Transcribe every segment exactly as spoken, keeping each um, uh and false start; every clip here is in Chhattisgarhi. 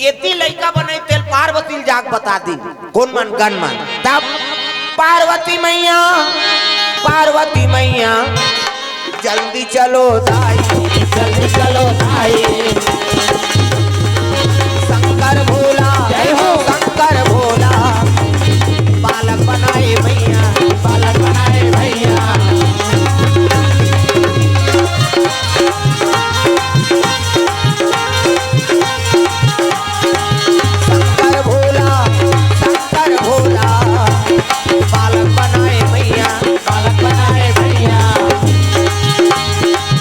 एती लइका बनय तेल पार्वती ल जाके बता दिन। कोन मन? गन मन। तब पार्वती मैया, पार्वती मैया, जल्दी चलो दाई, जल्दी चलो दाई। शंकर भोला, जय हो। शंकर भोला, बालक बनाए भैया, बालक बनाए भैया। शंकर भोला, शंकर भोला, बालक बनाए भैया, बालक बनाए भैया।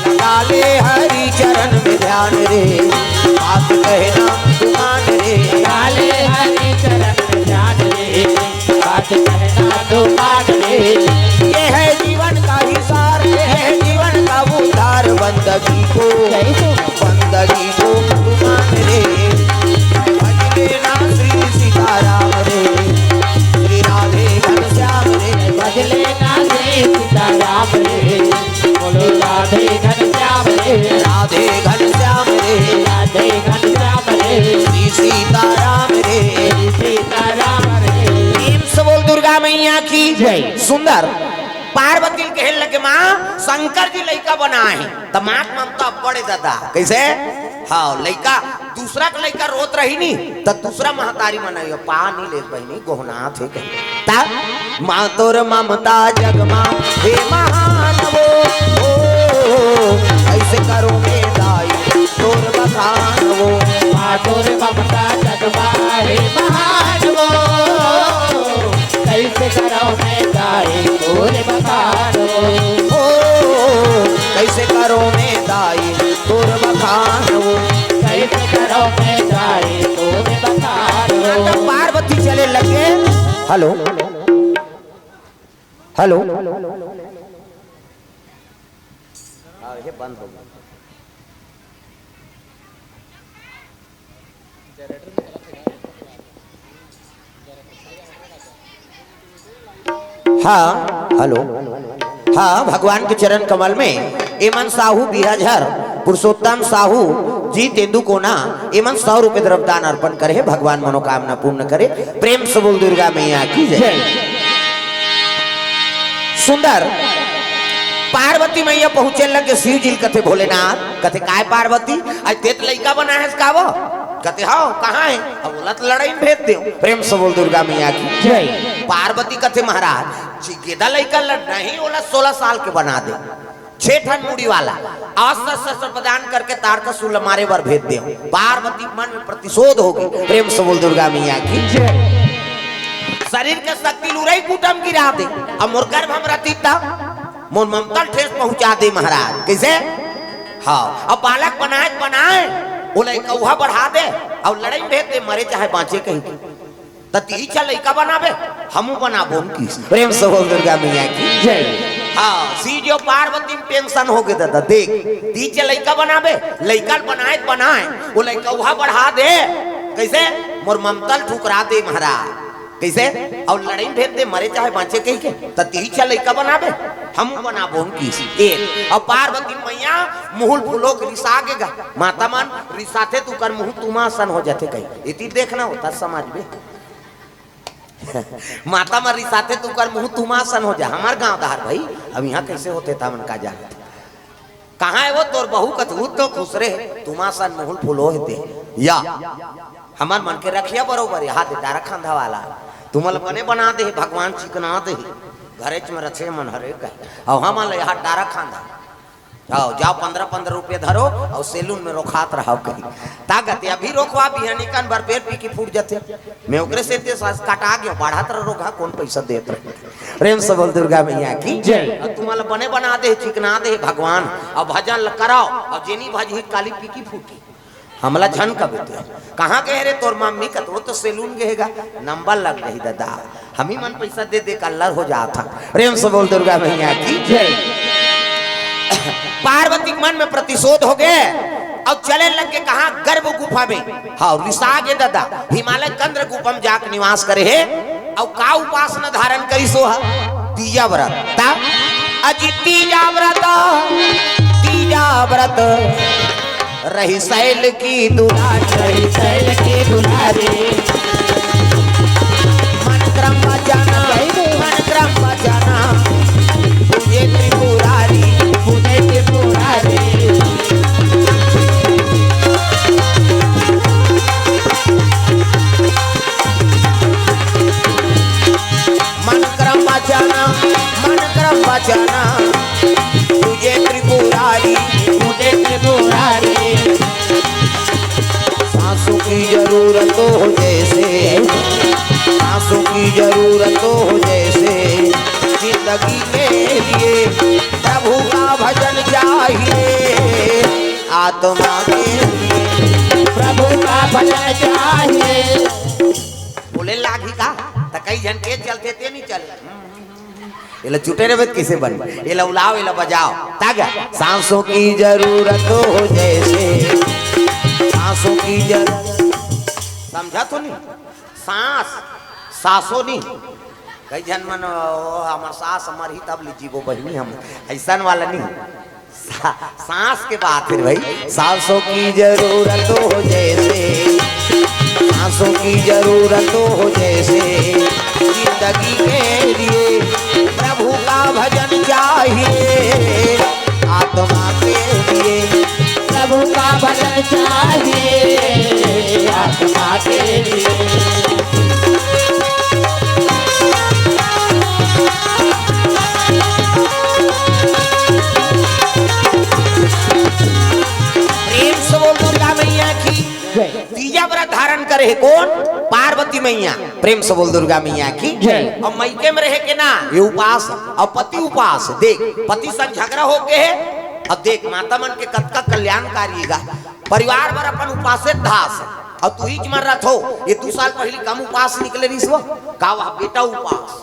लगा ले हरि चरण में ध्यान रे, बात कहना तू मान रे। लगा ले हरि चरण में ध्यान रे, बात कहना तू मान रे। ये है जीवन का हिसार, ये है जीवन का उद्धार। बंदगी को, जय हो। बंदगी को तू मान रे। भज लेना श्री सीताराम रे, श्री राधे घनश्याम रे। भज लेना श्री सीताराम रे, बोलो राधे घनश्याम रे। राधे घनश्याम रे। राधे घनश्याम रे। श्री सीताराम रे। श्री सीताराम रे। प्रेम से बोल दुर्गा मैया की जय। सुंदर। पार्वती ल कहे लगे, माँ, शंकर जी लइका बनाए हे। त माँ के ममता बड़े दादा। कइसे? हाँ, लइका, दूसरा के लइका रोत रही नी, त दूसरा महतारी मन आयो, पा नी ले बहिनी, गोहनात हे कही। त माँ तोर ममता जग मा हे महान वो, ओ, कइसे करो मैं दाई तोर बखान वो। माँ तोर ममता जग मा हे महान वो, कइसे करो मैं दाई तोर बखान वो। ओ, कइसे करो मैं दाई तोर बखान वो। कइसे करो मैं दाई तोर बखान वो। पार्वती चले लगे। Hello, hello. हाँ, ये बंद हो गया। हाँ, हेलो। हाँ, भगवान के चरण कमल में एमन साहू बिहाझर, पुरुषोत्तम साहू जी तेंदुकोना, एमन सौ रुपये द्रव्यदान अर्पण करे हे। भगवान मनोकामना पूर्ण करे। प्रेम से बोल दुर्गा मैया की जय। जय। सुंदर। पार्वती मैया पहुंचे लगे शिव जी ल, कथे भोलेनाथ, कथे, "काय पार्वती, आज तें त लइका बनाए हस का वो?" कथे, "हाँ, कहाँ हे?" अब बोला त लड़ई में भेज देव। प्रेम से बोल दुर्गा मैया की जय। पार्वती कथे, "महाराज जी, गेदा लइका ल नहीं, ओला सोलह साल के बना दे, छह ठन मुड़ी वाला, अस्त्र शस्त्र प्रदान करके तारकासुर ल मारे बर भेज देव।" पार्वती मन में प्रतिशोध हो गे। प्रेम से बोल दुर्गा मैया की जय। शरीर के शक्ति ल उरई कुटम गिरा दे, अब मोर गर्भ म रतिस त मोर ममता ल ठेस पहुंचा दे महाराज। कइसे? हाँ, अब बालक बनाए त बनाए, ओला एक अउहा बढ़ा दे, अउ लड़ई में भेज दे, मरे चाहे बांचे कहिके। त तिही च लइका बनाबे, हमू बनाबो किस। प्रेम से बोल दुर्गा मैया की जय। हाँ, सीजो पार्वती म tension हो गे दादा, देख, तिही च लइका बनाबे, लइका ल बनाए त बनाए, ओला एक अउहा बढ़ा दे। कइसे? मोर ममता ल ठुकरा दे महाराज। कइसे? अउ लड़ई में भेज दे, मरे चाहे बांचे कहिके, त तिही च लइका बनाबे, हमू बनाबो किस। एक, अउ पार्वती मैया मुहुल फुलो के रिसा गे गा। माता मन रिसाथे त ओकर मुहूं तुमा असन हो जाथे कही। एती देखना होता समाज में। माता मन रिसाथे त ओकर मुहूं तुमा असन हो जा। हमर गांव डहर भई, अब इहां कइसे होथे त हमन का जानत। कहाँ हे वो तोर बहू? कथे, "वो तो खुसरे हे, तुमा असन मुहुल फुलो हे ते।" या, हमर मन के रखिया बरोबर, इहां दे डारा खांधा वाला। तुमन ल बने बना दे हे भगवान, चिकना दे हे। घरेच में रथे मन हरे कहे। अउ हमन ल इहां डारा खांधा। जाओ, जाओ, पन्द्रह पन्द्रह रुपया धरो अउ सैलून में रोखात रहो कही। त कथे, "अभी रोखवा, बिहानी कन बर फेर पीकी फूट जथे।" मैं ओकरे सेती सास कटा गेंव, बाढ़त रह रोगहा, कोन पइसा देत रहे। प्रेम से बोल दुर्गा मैया की जय। अउ तुमन ल बने बना दे, चिकना दे भगवान। अउ भजन ल कराओ, अउ जेनी भजही काली पीकी फूटी। हमला झन कबे ते। कहाँ गे हे रे तोर मम्मी? कथे, "वो तो सैलून गे हे गा।" नंबर लग जाही दादा। हमी मन पइसा दे दे कल्लर हो जात हा। प्रेम से बोल दुर्गा मैया की जय। पार्वती के मन में प्रतिशोध हो गे अउ चले लग गे कहाँ? गर्भ गुफा में। हाँ, रिसा गे दादा, हिमालय कंदर गुफा में जाके निवास करे हे। अउ का उपासना धारण करिस ओ हा? तीजा व्रत। त अजी तीजा व्रत, तीजा व्रत रही शैल की दुलारी, रही शैल की दुलारी। मन क्रम बचाना, मन क्रम बचाना, पूजे त्रिपुरारी, पूजे त्रिपुरारी। मन क्रम बचाना, मन क्रम बचाना, पूजे त्रिपुरारी, पूजे त्रिपुरारी। सांसों की जरूरत हो जैसे, सांसों की जरूरत हो जैसे, जिंदगी के लिए प्रभु का भजन चाहिए, आत्मा के लिए प्रभु का भजन चाहिए। बोले लागी का, त कई झन के चलथे ते नहीं चले। एला चुटे रहे त कइसे बन? एला उलाओ, एला बजाओ। तागा, सांसों की जरूरत हो जैसे, सांसों की जरूरत, समझा तो नहीं? सांस, सांसों नहीं। कई झन मन, "ओ, हमर सांस मरही तब ले जीबो बहिनी हम।" अइसन वाला नहीं। सा-, सांस के बात है भाई। सांसों की जरूरत हो जैसे, सांसों की जरूरत हो जैसे, जिंदगी के लिए प्रभु का भजन चाहिए, आत्मा के लिए प्रभु का भजन चाहिए, आत्मा के लिए। प्रेम से बोल दुर्गा मैया की। जय। तीजा व्रत धारण करे हे कोन? पार्वती मैया। प्रेम से बोल दुर्गा मैया की। जय। अउ मइके में रहे के ना, ये उपास, अउ पति उपास। देख, पति संग झगरा होके हे, अब देख माता मन के कतका कल्याणकारी हे गा। परिवार बर अपन उपासे धास। अउ तुहीच मन रथो, ये दू साल पहिली कम उपास निकले रिहिस वो, का वह बेटा उपास।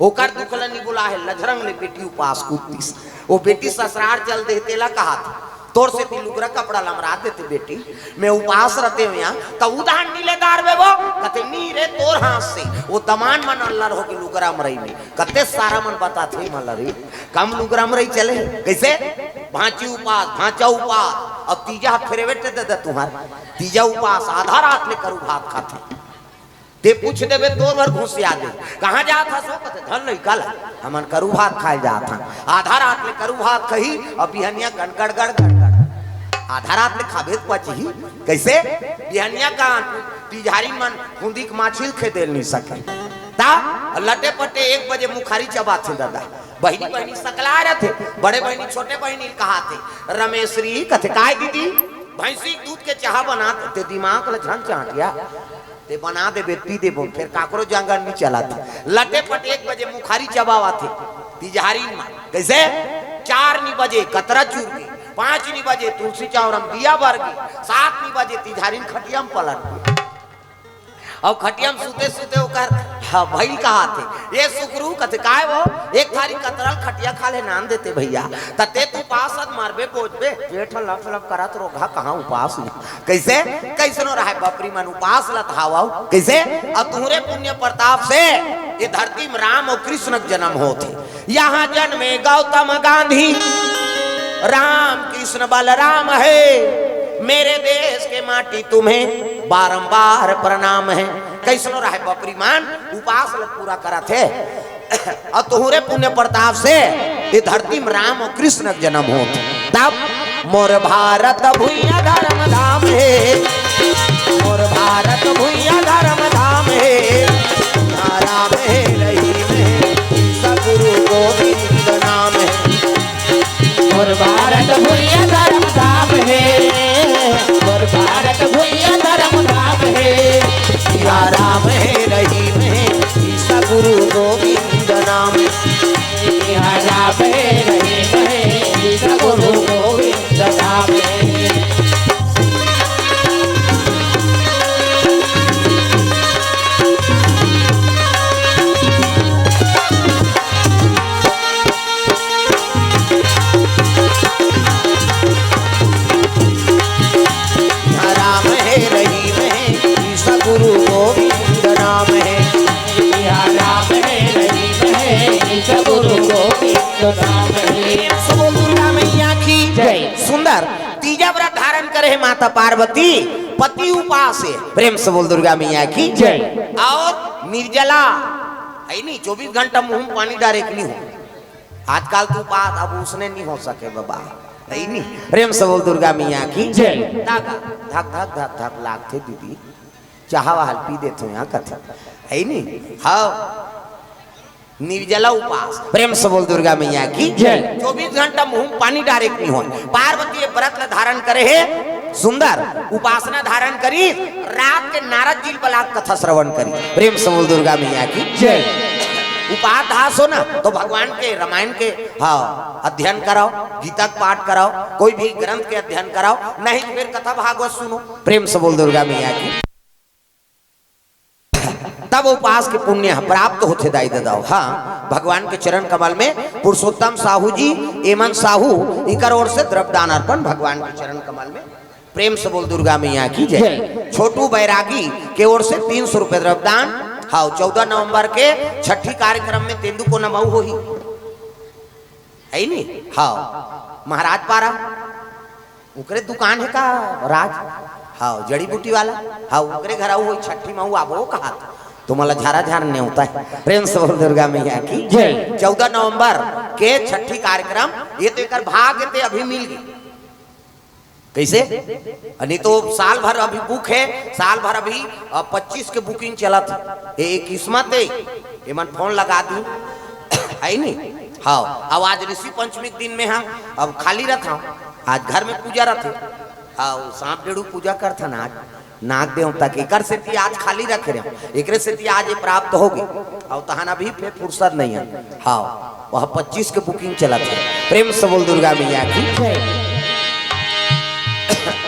ओकर दुख ल नी बोला हे, लझरंग ले बेटी उपास कूदतिस। वो बेटी ससुरार चल दे, तेला कहाथे, "तोर सेती लुगरा कपड़ा लमरा देते बेटी, मैं उपास रहते हो यहाँ, त उधार नी ले दार बे वो।" कथे, "नी रे, तोर हाथ से।" वो दमान मन अल्लर होके लुगरा मरई में, कते सारा मन बताथे मल्ला रे, कम लुगरा मरई चले, कइसे? भांची उपास, भांचा उपास, अब तीजा फेरे बेटे दे दे तुहार, तीजा उपास, आधा रात ले करू भात खाथे। ते पूछ देबे, तोर बर घुसिया दे, "कहाँ जात हस?" वो कथे, "धन लइका ला, हमन करू भात खाए जात हन।" आधा रात ले करू भात खही, अउ बिहनिया गड़गड़, गड़गड़, गड़गड़। आधा रात ले खाबे त पचही, कइसे? बिहनिया का तिजहारी मन हुंदी के माछी ल खेदे ल नी सके। ता लटे पटे एक बजे मुखारी चबाथे ददा। बहिनी, बहिनी सकला रथे, बड़े बहिनी छोटे बहिनी ल कहाथे, "रमेश्वरी," कथे, "काय दीदी?" "भैंसी के दूध के चाहा बनात," ते दिमाग ल झन चाटिया। ते बना देबे, पी देबो, फेर काकरो जांगर नी चलत। लटे पट एक बजे मुखारी चबावत हे, तिजहारी म। कइसे? चार नी बजे कतरा चुर गे, पाँच नी बजे तुलसी चौरा म दिया बर गे, सात नी बजे तिजहारी म खटिया म पलट गे। अउ खटिया म सुते सुते ओकर, हाँ, भइल कहाथे, "ए सुकरू," कथे, "काय वो?" "एक थारी कतरा ल खटिया खाल्हे नान देते भइया।" "त ते तो उपास अस, मरबे बोजबे, पेट ह लप लप करत, रोगहा कहाँ उपास में।" कइसे? कइसनो रहय बपरी मन उपास ल त हावव। कइसे? अउ तुंहरे पुण्य प्रताप से ये धरती म राम अउ कृष्ण के जनम होत हे। यहाँ जन्मे गौतम गांधी, राम कृष्ण बलराम है, मेरे देश के माटी तुम्हें बारंबार प्रणाम है। कइसनो रहय बपरी मन उपास ल पूरा करत हे। अउ तुंहरे पुण्य प्रताप से ये धरती म राम अउ कृष्ण के जनम होत हे। तब मोर भारत भुइयां धर्म धाम हे, मोर भारत भुइयां धर्म धाम हे, इहाँ राम हे रहीम हे, ईसा गुरु गोविंद नाम हे। मोर भारत भुइयां धर्म धाम हे, मोर भारत भुइयां धर्म धाम हे, इहाँ राम हे रहीम हे, ईसा गुरु गोविंद नाम हे। इहाँ राम हे रहीम हे, ईसा गुरु गोविंद नाम हे। इहाँ राम हे रहीम हे, ईसा गुरु गोविंद नाम हे। इहाँ राम हे रहीम हे, ईसा गुरु गोविंद नाम हे। सो बोल दुर्गा मैया की जय। सुंदर तीजा व्रत धारण करे पार्वती पति उपास हे। प्रेम से बोल दुर्गा मैया की जय। अउ निर्जला हे नी, चौबीस घंटा मुंह में पानी डारे के नहीं हो। आजकल तो बात अब उसने नहीं हो सके बाबा, हे नी। प्रेम से बोल दुर्गा मैया की जय। धक धक धक धक लागथे दीदी, चाहा वाहल पी देथो यहाँ कथे, हे नी। हाँ, निर्जला उपास। प्रेम से बोल दुर्गा मैया की जय। चौबीस घंटा मुंह में पानी डारे के नहीं होय। पार्वती ये व्रत ला धारण करे हे, सुंदर उपासना धारण करी, रात के नारद जी बला के कथा श्रवण करी। प्रेम से बोल दुर्गा मैया की जय। उपास धास हो ना तो भगवान के रामायण के, हाँ, अध्ययन कराओ, गीता के पाठ कराओ, कोई भी ग्रंथ के अध्ययन कराओ, नहीं तो फिर कथा भागवत सुनो। प्रेम से बोल दुर्गा मैया की। तब उपास के पुण्य ह प्राप्त होथे दाई ददाओ। हाँ, भगवान के चरण कमल में पुरुषोत्तम साहू जी, एमन साहू, इकर ओर से द्रव्य दान अर्पण भगवान के चरण कमल में प्रेम से बोल दुर्गा मैया की जय। जय। छोटू बैरागी के ओर से तीन सौ रुपए द्रव्य दान। हाँ, चौदह नवंबर के छठी कार्यक्रम में तेंदू को नमऊ होही, हे नी? हाँ, महाराज पारा। ओकरे दुकान हे का राज? हाँ, जड़ी बूटी वाला। हाँ, ओकरे घर आऊ होई छठी माऊ आबो कहात। तुम्हारा झारा झार नेवता हे। प्रेम से बोल दुर्गा मैया की जय। चौदह नवंबर के छठी कार्यक्रम, ये तो एकर भाग्य ते अभी मिल गई। कैसे? नहीं तो साल भर अभी बुक हे, साल भर अभी, अ, पच्चीस के बुकिंग चलत हे। ये किस्मत हे, एमन फोन लगा दी, हे नी? हाँ, अब आज ऋषि पंचमी के दिन में हा, अब खाली रथा, आज घर में पूजा रथे। हाँ, वो सांप डेड़ू पूजा करथन आज, नाग देवता के, एकर सेती आज खाली रखे रहे, एकरे सेती आज ये प्राप्त होगे। अउ तहन अभी पे फुर्सत नहीं हे। हाँ, वह पच्चीस के बुकिंग चलत हे। प्रेम से बोल दुर्गा मैया की जय।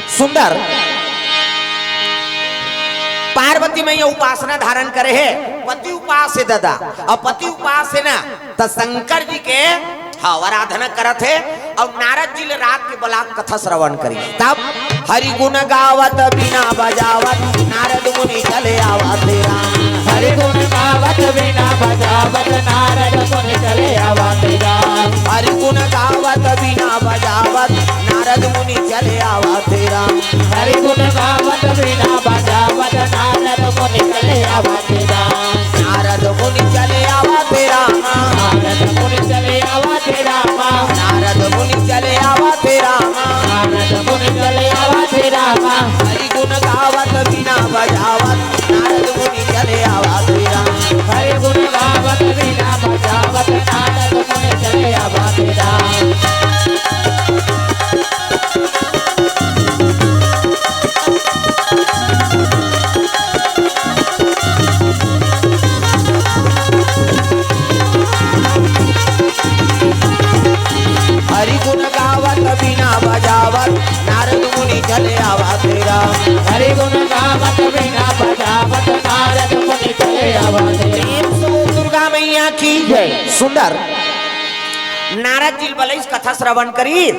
सुंदर पार्वती मैया उपासना धारण करे हे, पति उपास हे दादा, अउ पति उपास हे ना, त शंकर जी के, हाँ, आराधना करत हे, अउ नारद जी ले रात के बला के कथा श्रवण करी। तब हरि गुण गावत बीना बजावत नारद मुनि चले आवत हे राम। हरि गुण गावत बीना बजावत नारद मुनि चले आवत हे राम। हरि गुण गावत बीना बजावत नारद मुनि चले आवत हे राम। हरि गुण गावत बीना बजावत नारद मुनि चले आवत हे राम। नारद मुनि चले आवत हे राम। नारद मुनि चले आवत हे राम। नारद मुनि चले आवत हे राम। नारद मुनि चले आवत हे राम। हरि गुण गावत बीना बजावत नारद मुनि चले आवत हे राम। हरि गुण गावत बीना बजावत नारद मुनि चले आवत हे राम। हरि गुण गावत बीना बजावत नारद मुनि चले आवत हे राम। हरि गुण गावत बीना बजावत नारद मुनि चले आवत हे राम। प्रेम से बोल दुर्गा मैया की जय। सुंदर नारद जी बलइस कथा श्रवण करी।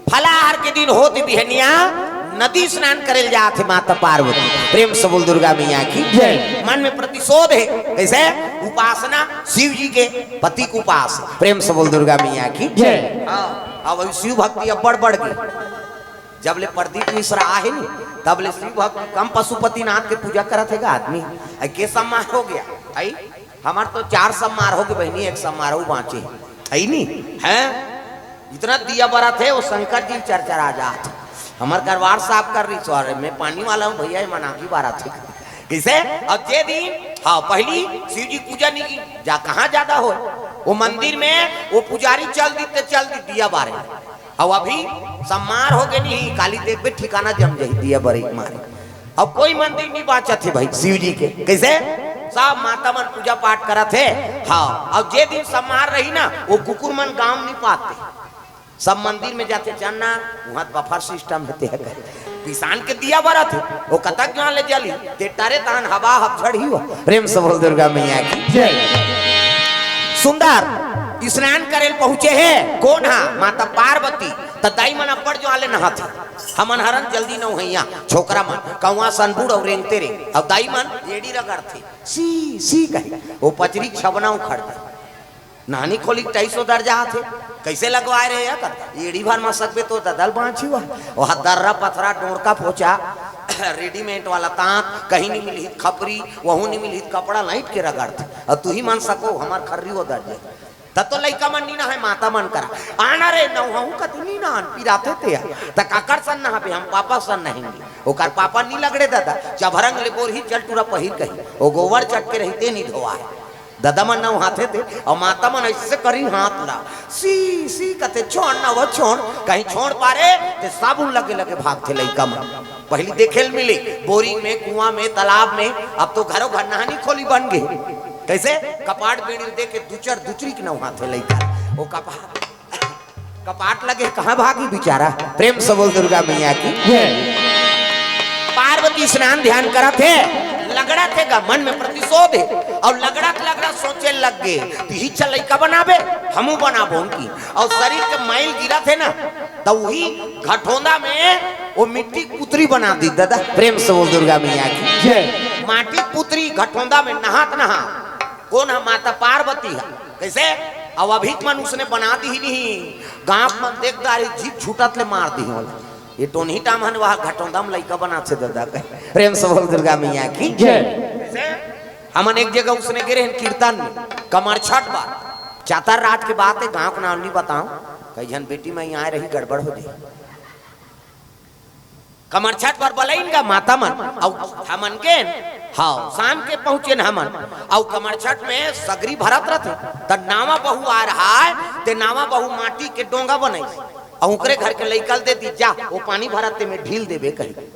फलाहार के दिन होत बिहनिया नदी स्नान करे ल जात हे माता पार्वती। प्रेम से बोल दुर्गा मैया की जय। मन में प्रतिशोध हे, कैसे? उपासना शिव जी के, पति के उपास। प्रेम से बोल दुर्गा मैया की जय। हाँ, अब शिव भक्ति अब्बड़ बढ़ गई। जब ले प्रदीप मिश्रा आहे नी, तब ले शिव भक्ति कम, पशुपतिनाथ के पूजा करत हे गा आदमी। अ, के सम्मार हो गया, आई? हमर तो चार सम्मार हो गए बहिनी, एक सम्मार अउ बाँचे, हे नी? हैं? इतना दिया बरत हे, वो शंकर जी चरचरा जात। हमर करवार साफ कर रही सो, अरे, मैं पानी वाला हूँ भैया, ये मनाकी बारत हे। कैसे? अब जे दिन, हाँ, पहली शिव जी पूजा नहीं की, जा, कहाँ ज्यादा हो? वो मंदिर में वो पुजारी चल दी ते चल दी दिया बारे। अब अभी सम्मार हो गए नहीं, काली देखबे ठिकाना जम जाही दिया बरे मारे। अब कोई मंदिर नहीं बाँचत हे भाई शिव जी के। कैसे? सब माता मन पूजा पाठ करत हे। हाँ, अब जे दिन सम्मार रही ना, वो कुकुर मन गाँव नहीं पाते, सब मंदिर में जाते। जानना, वहाँ बफर सिस्टम हे, ते हे करे। पिसान के दिया बरत हे, वो कतक गाँव ले जली, ते टरे तहन हवा हब झड़ी हो। प्रेम से बोल दुर्गा मैया की जय। सुंदर स्नान करे ल पहुँचे हे, कोन हा? माता पार्वती। त दाई मन अब्बड़ ज्वाले नहाथे। हमन हरन जल्दी नहइया, छोकरा मन कौआ सन बूढ़ अउ रेंगते रे। अउ दाई मन एड़ी रगड़थे, सी, सी कहे, वो पचरी छबना उखड़ दे। नहानी खोली के टाइस ओदर जात हे। कइसे लगवाए रहे या कर? एड़ी भर म सकबे तो ददल बाँची हुआ। वहाँ दर्रा पथरा डोड़का पोचा, रेडीमेड वाला तांत, कहीं नहीं मिलही त खपरी, वहू नहीं मिलही त कपड़ा लाइट के रगड़थे। अउ तुही मन सको, हमर खर्री ओदर जाही। त तो लइका मन नी नहाय, माता मन करा। आना रे, नहाहूँ कति नी नहान, पिराथे ते ह। त काकर सन नहाबे, हम पापा सन नहाएंगे। ओकर पापा नी लगड़े ददा, चभरंग ले बोरही चल टूरा पहिर कही। ओ गोबर चटके रहिते नी धोवाय। ददा मन नहाथे ते, अउ माता मन अइसे करी हाथ ला। सी, सी कथे, "छोड़ ना वो, छोड़।" कहीं छोड़ पारे, ते साबुन लगे लगे भागथे लइका मन। पहिली देखे ल मिले, बोरिंग में, कुआं में, तालाब में, अब तो घरो घर नहानी खोली बन गे। कइसे? कपाट बेड़ी ल दे के दुचर दुचरी के नहाथे लइका। ओ कपाट, कपाट लगे, कहाँ भागी बिचारा? प्रेम से बोल दुर्गा मैया की। जय। पार्वती स्नान ध्यान करत हे, लगड़त हे गा, मन में प्रतिशोध हे, अउ लगड़त लगड़त सोचे लग गे, "तिही च लइका बनाबे, हमू बनाबो की।" अउ शरीर के मैल गिरत हे ना, त उही घटोंदा में वो मिट्टी के पुतरी बना दी ददा। प्रेम से बोल दुर्गा मैया की। जय। माटी के पुतरी घटोंदा में नहात नहात, कोन ह? माता पार्वती ह। कइसे? अउ अभी के मन उसने बना दी ही नहीं, गाँव के मन देख डारी, जीभ छूटत ले मार दी होला। ये टोनही टाम हन वहाँ घटोंदा में लइका बनाथे ददा कहे। प्रेम से बोल दुर्गा मैया की। जय। कइसे? हमन एक जगह उसने गे रहेन कीर्तन में, कमरछठ बार, चातर रात के बात हे, गाँव के नाम नी बताओं, कई झन बेटी माई आए रही, गड़बड़ हो जाही। कमरछठ बर बलइन गा माता मन, अउ हमन गेन, हाँ, शाम के पहुँचेन हमन, अउ कमरछठ में सगरी भरत रथे, त नावा बहू आ रहा है, ते नावा बहू माटी के डोंगा बनइस, अउ ओकरे घर के लइका ल दे दी, "जा, वो पानी भरत ते में ढील देबे," कही।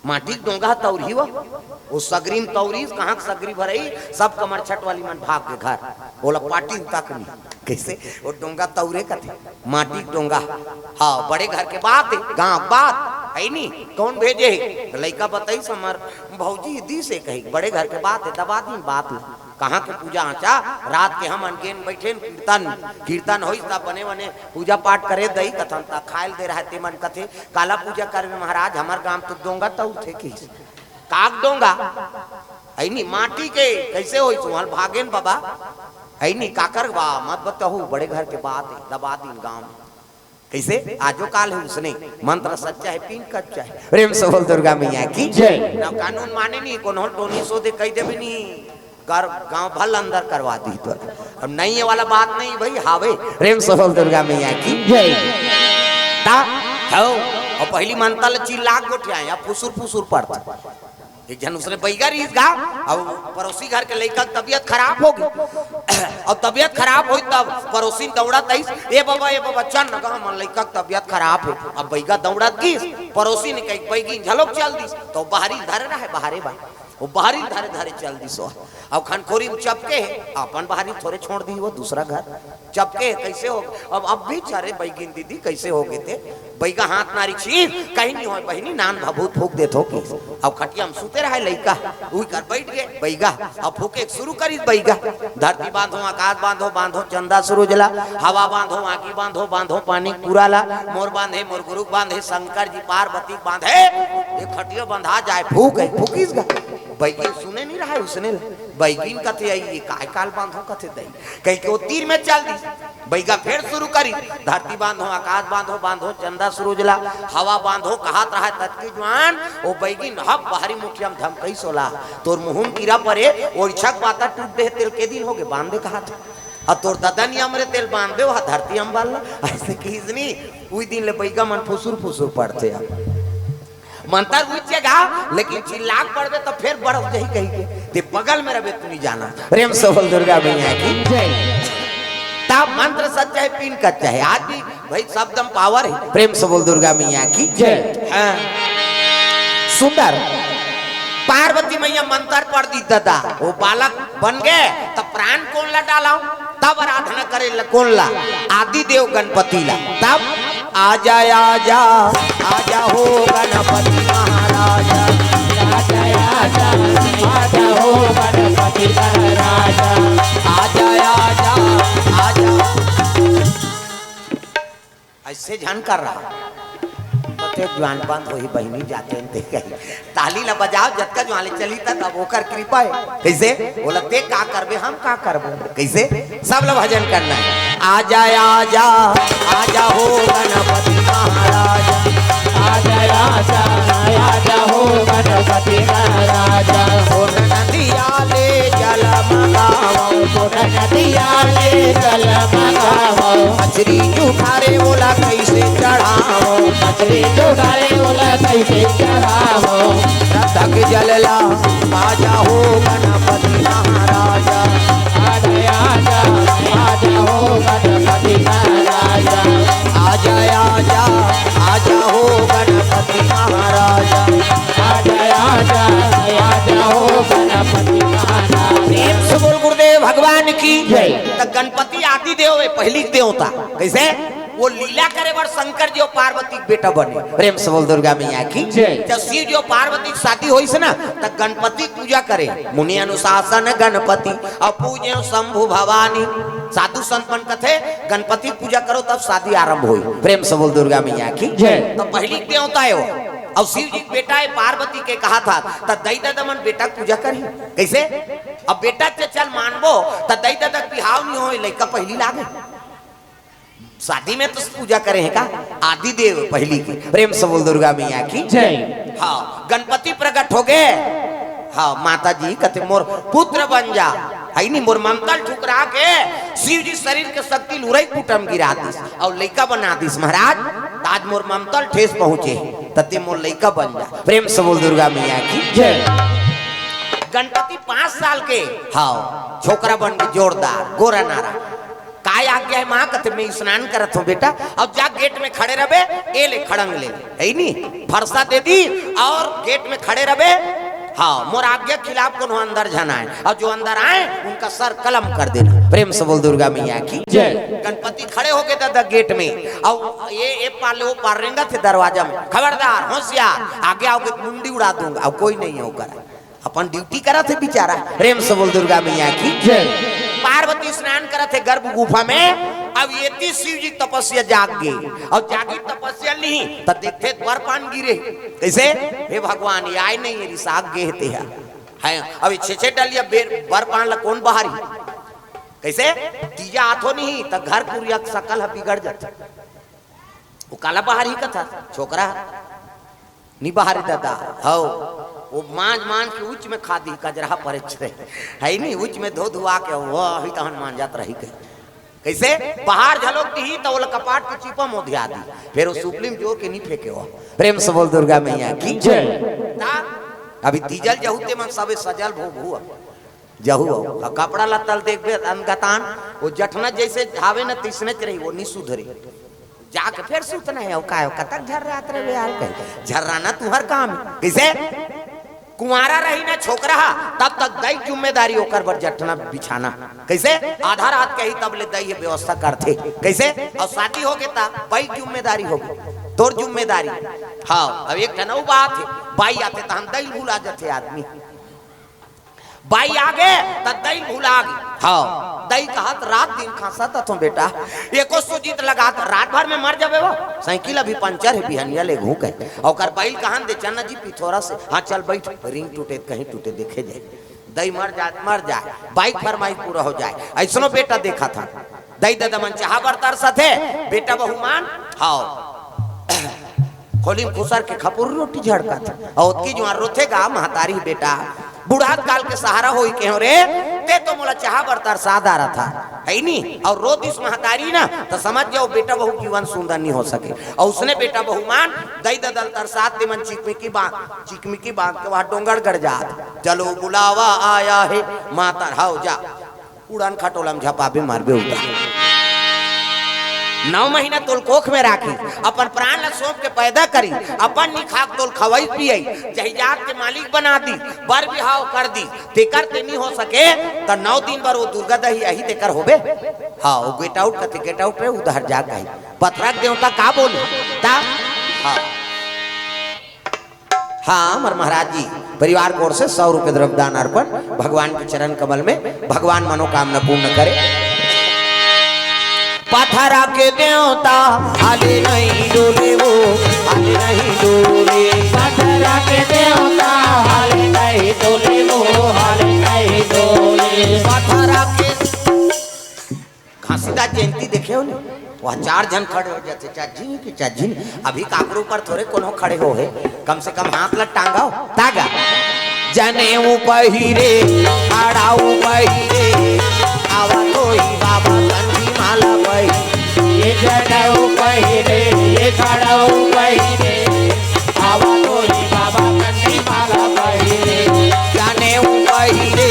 माटी के डोंगा तौरही वो, वो सगरी में तौरिस, कहाँ के सगरी भरई, सब कमरछठ वाली मन भाग के घर। ओला पाटी तक नहीं। कइसे? वो डोंगा तौरे कथे, माटी के डोंगा। हाँ, बड़े घर के बात हे, गाँव के बात हे नी, कौन भेजे हे? त लइका बताइस, "हमर भौजी दिस हे," कही, बड़े घर के बात हे, दबा दीन बात ल। कहाँ के पूजा आचा, रात के हमन गेन बइठेन कीर्तन, कीर्तन होइस त बने बने पूजा पाठ करे दई कथन, त खायल दे रहा हे, ते मन कथे, "काला पूजा करबे महाराज, हमर गाँव तो डोंगा तौरथे," कहिस। काक डोंगा? अइनी माटी के, कइसे होई? तुहल भागेन बाबा। अइनी काकर बा, मत बताहू, बड़े घर के बात हे, दबा दीन गाँव में। कइसे? आजो काल हे उसने, मंत्र सच्चा हे, पीन कच्चा हे। प्रेम से बोल दुर्गा मैया की। जय। ना कानून माने नी, कोनो टोनी सोदे कहि देबे नी, गाँव भल अंदर करवा दी तो। अब नहीं ये वाला बात नहीं भाई, हावे। प्रेम से बोल दुर्गा मैया की। जय। ता, हो, अउ पहिली मंत्र ल चिल्ला के गोठियाय, अब फुसुर फुसुर पड़त। एक झन उसने बइगा रहिस गा, अउ पड़ोसी घर के लइका के तबियत खराब हो गे। अउ तबियत खराब होइस तब पड़ोसी दउड़त आइस, "ए बाबा, ए बाबा, चल न गा, हमर लइका के तबियत खराब हे।" अब बइगा दउड़त गिस, पड़ोसी ने कही, बइगिन घलोक चल दिस, त बाहरी धरे रहे, बाहरे बा। वो बाहरी धरे धरे चल दिस। अउ खनखोरी में चपके हे, अपन बाहरी थोरे छोड़ दी वो दूसरा घर। चपके हे, कइसे हो? अब, अब भी चारे बइगिन दीदी, कइसे हो गे ते? बइगा हाथ मारी, "छी, कहीं नहीं होय बहिनी, नान भभूत फूँक देथों कि।" अब खटिया में सुते रहे लइका, उही कर बइठ गे बइगा, अब फूँके शुरू करिस बइगा, "धरती बांधो, आकाश बांधो, बांधो चंदा सूरज ला, हवा बांधो, आगी बांधो, बांधो पानी पूरा ला, मोर बांधे, मोर गुरु बांधे, शंकर जी पार्वती बांधे, ये खटिया बंधा जाय, फूँक हे।" फूँकिस गा, बइगिन सुने नहीं रहा हे उसने ला। बइगिन कथे, "अई, ये काय काल बांधो?" कथे, "दई।" कहिके वो तीर में चल दिस। बइगा फेर शुरू करिस, "धरती बांधो, आकाश बांधो, बांधो चंदा सूरज ला, हवा बांधो," कहत रहा हे ततकी जुआन, वो बइगिन हब बाहरी मुखिया में धमकइस ओला, "तोर मुँह में कीरा परे, ओइछक बाता टूट दे, तेला के दिन हो गे, बांध दे," कहत हे। "अउ तोर ददा नियम रे, तेला बांध दे, वहाँ धरती अंबर ला," अइसे कहिस नी, उही दिन ले बइगा मन फुसुर फुसुर पड़थे अब। मंतर उच्च गा, लेकिन चिल्ला के पड़बे त फेर बढ़ जाही कहिके। ते बगल में रहबे त नहीं जाना। प्रेम से बोल दुर्गा मैया की। जय। ता मंत्र सच्चा हे, पीन कच्चा हे। आज भी भाई शब्द में पावर हे। प्रेम से बोल दुर्गा मैया की। जय। हाँ। सुंदर। पार्वती मैया मंतर पढ़ दिस ददा। वो बालक बन गे, त प्राण कोन ला डालव? तब आराधना करे ला कोन ला? आदि देव गणपति ला। तब आजा, आजा, आजा हो गणपति महाराजा। आजा, आजा, आजा हो गणपति महाराजा। आजा, आजा, आजा। अइसे झन कर रहा। तो ते ज्वान बंद होही बहिनी जाते ते कही। ताली ला बजाव, जतका ज्वान ले चली तक अब ओकर कृपा हे। कइसे? बोला, "ते का करबे, हम का करबो?" कइसे? सब ला भजन करना हे। आजा, आजा, आजा हो गणपति महाराज। आजा, आजा, आजा हो गणपति महाराज। हो नदिया ले जल मंगावो। हो नदिया ले जल मंगावो। मछरी जुठारे ओला कइसे चढ़ावो। मछरी जुठारे ओला कइसे चढ़ावो। रतक जलला आजा हो गणपति महाराज। आजा, आजा, आजा हो गणपति महाराज। आजा, आजा, आजा हो गणपति महाराज। आजा, आजा, आजा हो गणपति महाराज। प्रेम से बोल गुरुदेव भगवान की जय। त गणपति आदि देव हे, पहिली देवता। कइसे? वो लीला करे बर शंकर जी अउ पार्वती के बेटा बने। प्रेम से बोल दुर्गा मैया की जय। जब शिव जी अउ पार्वती के शादी होइस ना, त गणपति के पूजा करे, मुनि अनुशासन गणपति, अउ पूजे शंभु भवानी। साधु संत मन कथे, "गणपति के पूजा करो, तब शादी आरंभ होई।" प्रेम से बोल दुर्गा मैया की जय। त पहिली देवता हे वो, अउ शिव जी के बेटा हे, पार्वती के कहा था, त दई ददा मन बेटा के पूजा करही। कइसे? अब बेटा के चल मानबो, त दई ददा के बिहाव नइ होय, लइका पहिली लागे। शादी में तो पूजा करे हे का? आदि देव पहिली के। प्रेम से बोल दुर्गा मैया की जय। हाँ, गणपति प्रगट हो गे। हाँ, माता जी कथे, "मोर पुत्र बन जा।" हे नी, मोर ममतल ठुकरा के शिव जी शरीर के शक्ति ल उरई कुटम गिरा दिस अउ लइका बना दिस। महाराज, आज मोर ममतल ठेस पहुंचे हे, त ते मोर लइका बन जा। प्रेम से बोल दुर्गा मैया की जय। गणपति पाँच साल के, हाँ, छोकरा बन के जोरदार, गोरा नारा। "काय आज्ञा हे माँ?" कथे, "मैं स्नान करत हूँ बेटा, अउ जा गेट में खड़े रहबे, ए ले खड़ंग ले, हे नी, फरसा दे दी अउ गेट में खड़े रहबे। हाँ, मोर आज्ञा खिलाफ कोनो अंदर झन आय, अउ जो अंदर आय, उनका सर कलम कर देना।" प्रेम से बोल दुर्गा मैया की जय। गणपति खड़े हो गे ददा गेट में, अउ ए, ए पार ले ओ पार रेंगत हे दरवाजा में, "खबरदार, होशियार, आगे आओगे त मुंडी उड़ा दूंगा, अउ कोई नइ हे ओकर।" अपन ड्यूटी करत हे बेचारा। प्रेम से बोल दुर्गा मैया की जय। पार्वती स्नान करत हे गर्भ गुफा में। अब एती शिव जी तपस्या जाग गे, अउ जागी तपस्या नहीं त देखथे त बर पान गिरे। कइसे? "हे भगवान, ये आय नइ हे, रिसाग गे हे तेहा।" हे, अब ये छे छे डलिया बेर बर पान ला कोन बहारी? कइसे? तीजा आथो नहीं त घर कुरिया के सकल ह बिगड़ जाथे। वो काला बहारी कथा छोकरा? नइ बहारी ददा, हव, वो मांज मांज के उच में खा दी, कजरहा परेच रहे, हे नी, उच में धो धुआ के वो ही तहन मांजत रही के। कइसे? बहार झलोक दिही त ओला कपाट के चिपा मोधिया दी, फेर वो सुपली में जोर के नइ फेंके वो। प्रेम से बोल दुर्गा मैया की जय। ता अभी तीजल जहू ते मन सबे सजल भो भो जहू हो। अउ कपड़ा लत्ता ल देखबे अनगतान, वो जठना जइसे हावे न तइसनेच रही, वो नइ सुधरे। जाके फेर सुतना हे, अउ काय, कतक झर्रात रहे यार, कहे, झर्राना तुंहर काम हे। कइसे? कुंवारा रही ना छोकरा हा, तब तक दई जिम्मेदारी ओकर बर जठना बिछाना। कइसे? आधा रात के ही तब ले दई ये व्यवस्था करथे। कइसे? अउ शादी हो गे त बई जिम्मेदारी हो गे, तोर जिम्मेदारी। हाँ, अब एक ठन अउ बात हे, बाई आथे तहन दई भुला जाथे आदमी। बाई आगे त दई भुला गे। हाँ, दई कहत, "रात दिन खांसत हथों बेटा, एको सुजित लगात, रात भर में मर जाबे वो। साइकिल अभी पंचर हे, बिहनिया ले घूके।" ओकर बई ल कहन दे, "चल ना जी पिथोरा से।" "हाँ, चल बइठ, रिंग टूटे त कहीं टूटे, देखे जाय। दई मर जाय, मर जाय, बाई के फरमाइश पूरा हो जाय।" अइसनो बेटा देखत हन। दई ददा मन चाहा बर तरसत हे, बेटा बहू मन, हाँ, खोली म खुसर के खपुर रोटी झड़कत हे। अउ ओतकी जुआर रोथे गा महतारी, "बेटा, बुढ़ात काल के सहारा होई के हो रे, ते तो मोला चाहा बर तरसा डारत हा, हे नी?" अउ रो दिस महतारी ना, त समझ जाओ बेटा बहू जीवन सुंदर नइ हो सके। अउ उसने बेटा बहू मन दई ददा ल तरसात ते मन चिकमिकी बांध, चिकमिकी बांध के वहाँ डोंगरगढ़ जात, "चलो बुलावा आया है माता, हाव जा।" उड़न खटोला म झपाबे, मारबे उड़ा। नौ महीना तोल कोख में राखी, अपन प्राण ला सौंप के पैदा करी, अपन नी खाक तोल खवई पियई, जहिजात के मालिक बना दी, बर बिहाव कर दी, तेकर ते नी हो सके, त नौ दिन बर वो दुर्गा दही अही तेकर होबे। हाँ, वो get out कथे, get out रे, उधर जा कही। पथरा के देवता का बोली? ता? हाँ। हाँ, हमर महाराज जी, परिवार के ओर से सौ रुपये द्रव्य दान अर्पण, भगवान के चरण कमल में, भगवान मनोकामना पूर्ण करे। पथरा के देवता हाले नहीं डोले वो, हाले नहीं डोले। पथरा के देवता हाले नहीं डोले वो, हाले नहीं डोले। पथरा के घासीदास जयंती देखे हो नी? वह चार झन खड़े हो जाथे, चार झिन के चार झिन। अभी काकरो ऊपर थोरे कोनो खड़े हो हे, कम से कम हाथ ला टांगव, तागा। जनेऊ पहिरे, अड़ाऊ पहिरे, आवा तो ही बाबा कंठी माला पहिरे। ये जनेऊ पहिरे, ये अड़ाऊ पहिरे, आवा तो ही बाबा कंठी माला पहिरे। जनेऊ पहिरे,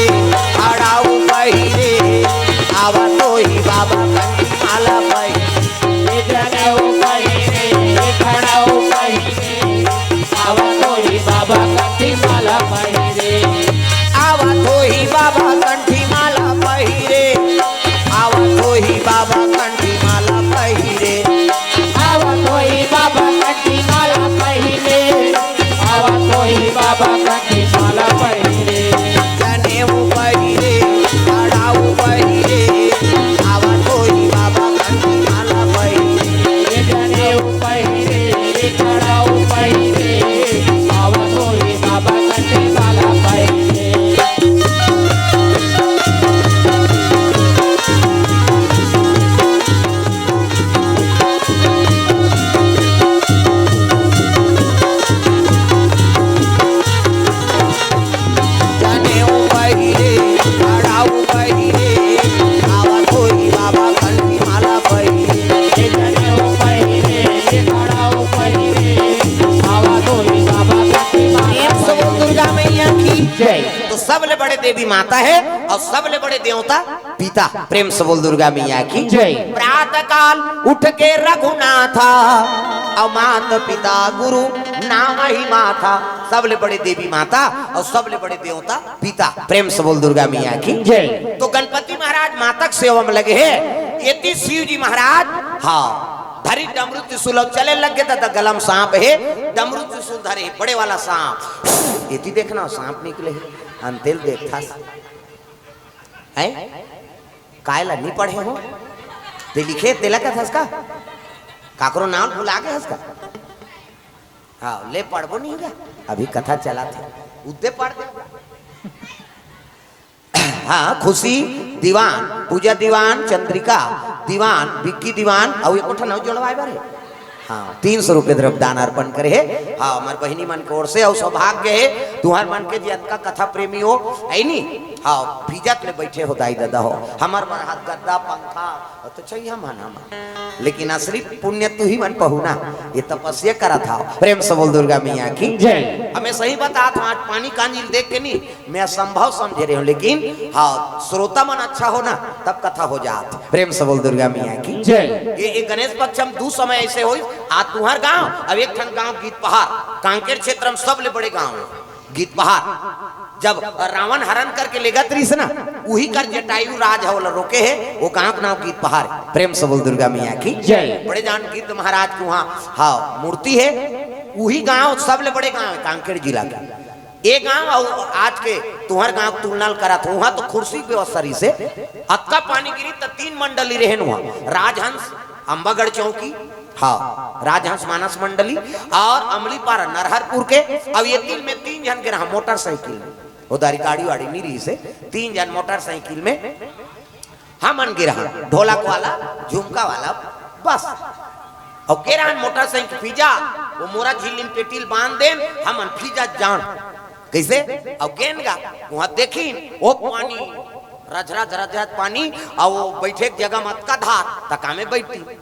अड़ाऊ पहिरे, आवा तो ही बाबा कंठी माला पहिरे। ये जनेऊ पहिरे, ये अड़ाऊ पहिरे, आवा तो ही बाबा कंठी माला पहिरे। आवा तो ही बाबा कंठी माला पहिरे। आवा तो ही बाबा कंठी माला पहिरे। आवा तो ही बाबा कंठी माला पहिरे। आवा तो ही बाबा कंठी माला पहिरे। जनेऊ पहिरे, अड़ाऊ पहिरे। आवा तो ही बाबा कंठी माला पहिरे। जनेऊ पहिरे, अड़ाऊ पहिरे, आवा तो ही बाबा कंठी माला पहिरे। जनेऊ पहिरे, अड़ाऊ पहिरे, आवा तो ही बाबा कंठी माला पहिरे। जनेऊ पहिरे, अड़ाऊ पहिरे, आवा तो ही बाबा कंठी माला। प्रेम से बोल दुर्गा मैया की जय। तो सबले बड़े देवी माता हे अउ सबले बड़े देवता पिता। प्रेम से बोल दुर्गा मैया की जय। प्रातः काल उठ के रघुनाथा, अउ मात पिता गुरु नाम ही माथा। सबले बड़े देवी माता अउ सबले बड़े देवता पिता। प्रेम से बोल दुर्गा मैया की जय। तो गणपति महाराज माता के सेवा में लगे हे, एती शिव जी महाराज, हाँ, धरी डमरू त्रिशूल अउ चले लग गे, त गला म सांप हे, डमरू त्रिशूल धरे हे, बड़े वाला सांप। एती देखना, सांप निकले हे, अंतेल देखथस। हैं? काय ला नी पढ़े हो? ते लिखे, तेला कथस का? काकरो नाम भुला गे हस का? हाँ, ले पढ़बो नहीं गा। अभी कथा चला थे, उद्दे पढ़ दे। हाँ, खुशी दीवान, पूजा दीवान, चंद्रिका दीवान, विक्की दीवान, अउ एको ठन अउ जोड़वाए बर हे। हाँ, तीन सौ रुपये द्रव्य दान अर्पण करे हे। हाँ, हमर बहिनी मन के ओर से अउ सौभाग्य हे, तुहर मन के जे अतका कथा प्रेमी हो, है नी? हाँ, फिजत ले बैठे हो दाई ददा हो, हमर बर हाथ गद्दा, पंखा, अउ तो चाहिए हमन, हमन। लेकिन असली पुण्य तुही मन पहुना, ये तपस्या करत हव। प्रेम से बोल दुर्गा मैया की जय। हमें सही बतात हूँ, आज पानी कांजी ल देख के नी, मैं असंभव समझे रहे हूँ, लेकिन हाँ, श्रोता मन अच्छा हो ना, तब कथा हो जात। प्रेम से बोल दुर्गा मैया की जय। ये, ये गणेश पक्ष हम दू समय ऐसे होई, आज तुहर गांव, अब एक ठन गांव गीत पहाड़, कांकेर क्षेत्र में सबले बड़े गांव हे गीत पहाड़। जब रावण हरण करके लेगत रहिस ना, उही कर जटायु राज ह ओला रोके हे, वो गांव के नाम गीत पहाड़ हे। प्रेम से बोल दुर्गा मैया की जय। बड़े जान गिद्ध महाराज के वहाँ, हाँ, मूर्ति हे। उही गांव सबले बड़े गांव हे कांकेर जिला के। ए गांव अउ आज के तुहर गांव के तुलना ल करत हो, उहां तो खुर्सी व्यवस्था रहिसे, अतका पानी गिरी त तीन मंडली रहेन उहां, राजहंस, अंबागढ़ चौकी, हाँ, राजहंस मानस मंडली अउ अमलीपारा नरहरपुर के। अउ ये तीन में तीन झन के रहा मोटरसाइकिल में, उधारी गाड़ी वाड़ी नहीं रहिसे, तीन झन मोटरसाइकिल में हमन गे रहन, ढोलक वाला, झुमका वाला, बस। अउ गे रहन मोटरसाइकिल फिजा, वो मोरा झिल्ली म पेटी ल बांध देन, हमन फिजा जान। कइसे? अउ गेन गा, उहां देखिन, ओ पानी, रझरझ, रझरझ पानी, अउ वो बइठे के जगह म अतका धार, त कामे बइठती।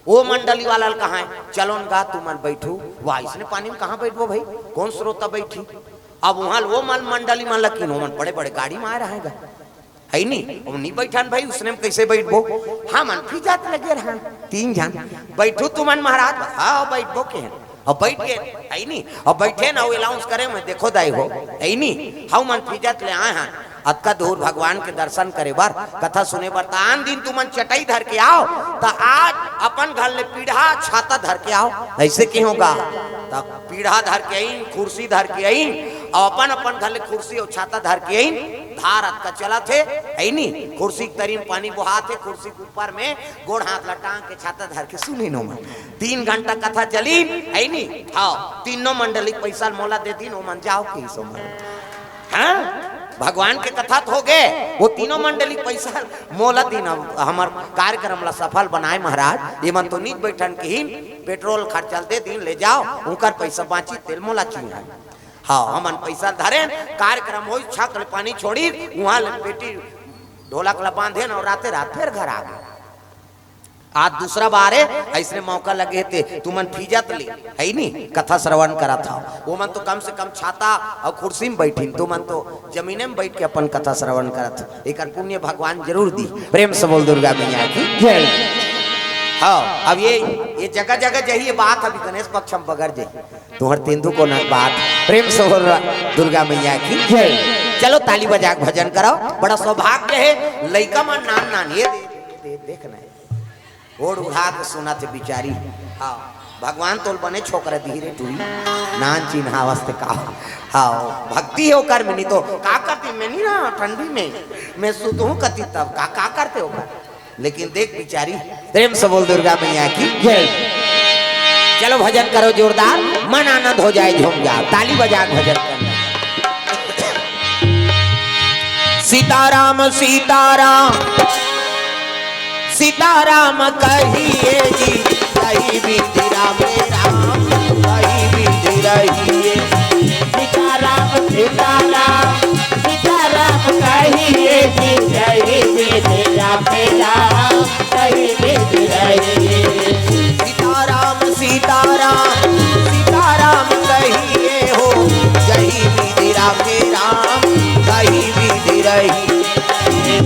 ओ मंडली वाला ल कहां, "चलो न गा, तुमन बइठू।" वाह, इसने पानी म कहां बइठबो भई? कोन श्रोता बइठी? अब उहां ल ओ मन मंडली मन ल किन, ओमन बड़े-बड़े गाड़ी म आए रहंय गा। है नी? अब नी बइठन भई, उसने म कइसे बइठबो? हमन फिजात लगे रहन, तीन झन। "बइठू तुमन महाराज?" "हाँ, बइठबो," केहेन। अब बइठ गे, है नी? अब बइठेन, अउ announce करेन, "देखो दाई हो," है नी? "हमन फिजात ले आए हन, अतका दूर भगवान के दर्शन करे बर, कथा सुने बर, त आन दिन तुमन चटई धर के आव, त आज अपन घर ले पीढ़ा छाता धर के आव।" अइसे केहेंव गा, त पीढ़ा धर के आइन, खुर्सी धर के आइन, अउ अपन अपन घर ले खुर्सी अउ छाता धर के आइन, धार अतका चलत हे, है नी? खुर्सी के तरी म पानी बोहात हे, खुर्सी के ऊपर में गोड़ हाथ ल टांग के छाता धर के सुनिन ओमन। तीन घंटा कथा चलिन, है नी? हाँ, तीनों मंडली के पैसा ल मोला दे दिन, ओमन जाव कहिस ओमन। हाँ, भगवान के कथा तो हो गे, वो तीनों मंडली के पैसा ल मोला दिन, अब हमर कार्यक्रम ला सफल बनाए महाराज, एमन तो नित बैठन किहिन, पेट्रोल खर्चा ल दे दिन, ले जाव, उंकर पैसा बांची तेल मोला चिन्हा। हाँ, हमन पैसा धरेन, कार्यक्रम होइस, छक ले पानी छोड़िस, उहाँ ले पेटी ढोलक ला बांधेन अउ राते रात फेर घर आ गेन। आज दूसरा बार हे, अइसने मौका लगे हे ते तुमन फिजत ले, है नी, कथा श्रवण करत हव। ओमन तो कम से कम छाता अउ खुर्सी म बइठिन, तुमन तो जमीने म बइठ के अपन कथा श्रवण करत हव। एकर पुण्य भगवान जरूर दी। प्रेम से बोल दुर्गा मैया की जय। हाँ, अब ये, ये जगह जगह जही, ये बात अभी गणेश पक्ष म बगर जही। तुहर तेंदू कोना के बात, प्रेम से बोल दुर्गा मैया की जय। चलो ताली बजा के भजन कराव। बड़ा सौभाग्य हे, लइका मन नान नान, ये दे, दे, दे, देख ना, गोड़ उठा के सुनत हे बिचारी। हाँ, भगवान तोल बने छोकरा दिही रे टुरी, नान चिन्हावस ते का। हाँ, भक्ति हे ओकर में, नहीं तो का करती मैं नहीं रहा ठंडी में, मैं सुतहूँ कती तब का, का करते ओकर। लेकिन देख बिचारी, प्रेम से बोल दुर्गा मैया की जय। चलो भजन करो जोरदार, मन आनंद हो जाए झूम जाओ, ताली बजा के भजन करना। सीताराम सीताराम सीताराम कहिए जी, कही विधि राम राम, कही विधि रहिए। सीताराम सीताराम सीताराम कहिए जी, कही विधि राम राम, कही विधि रहिए। सीताराम सीताराम सीताराम कहिए हो, जही विधि राम राम, कही विधि रहिए।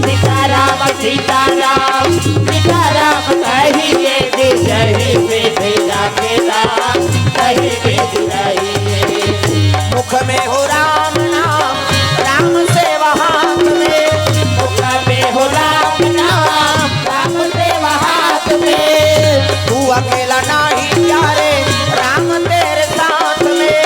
सीताराम सीताराम सीताराम कहिए जी, जही विधि राम राम, कही विधि रहिए। मुख में हो राम नाम, राम सेवा हाथ में। मुख में हो राम नाम, राम सेवा हाथ में। तू अकेला नाही प्यारे, राम तेरे साथ में।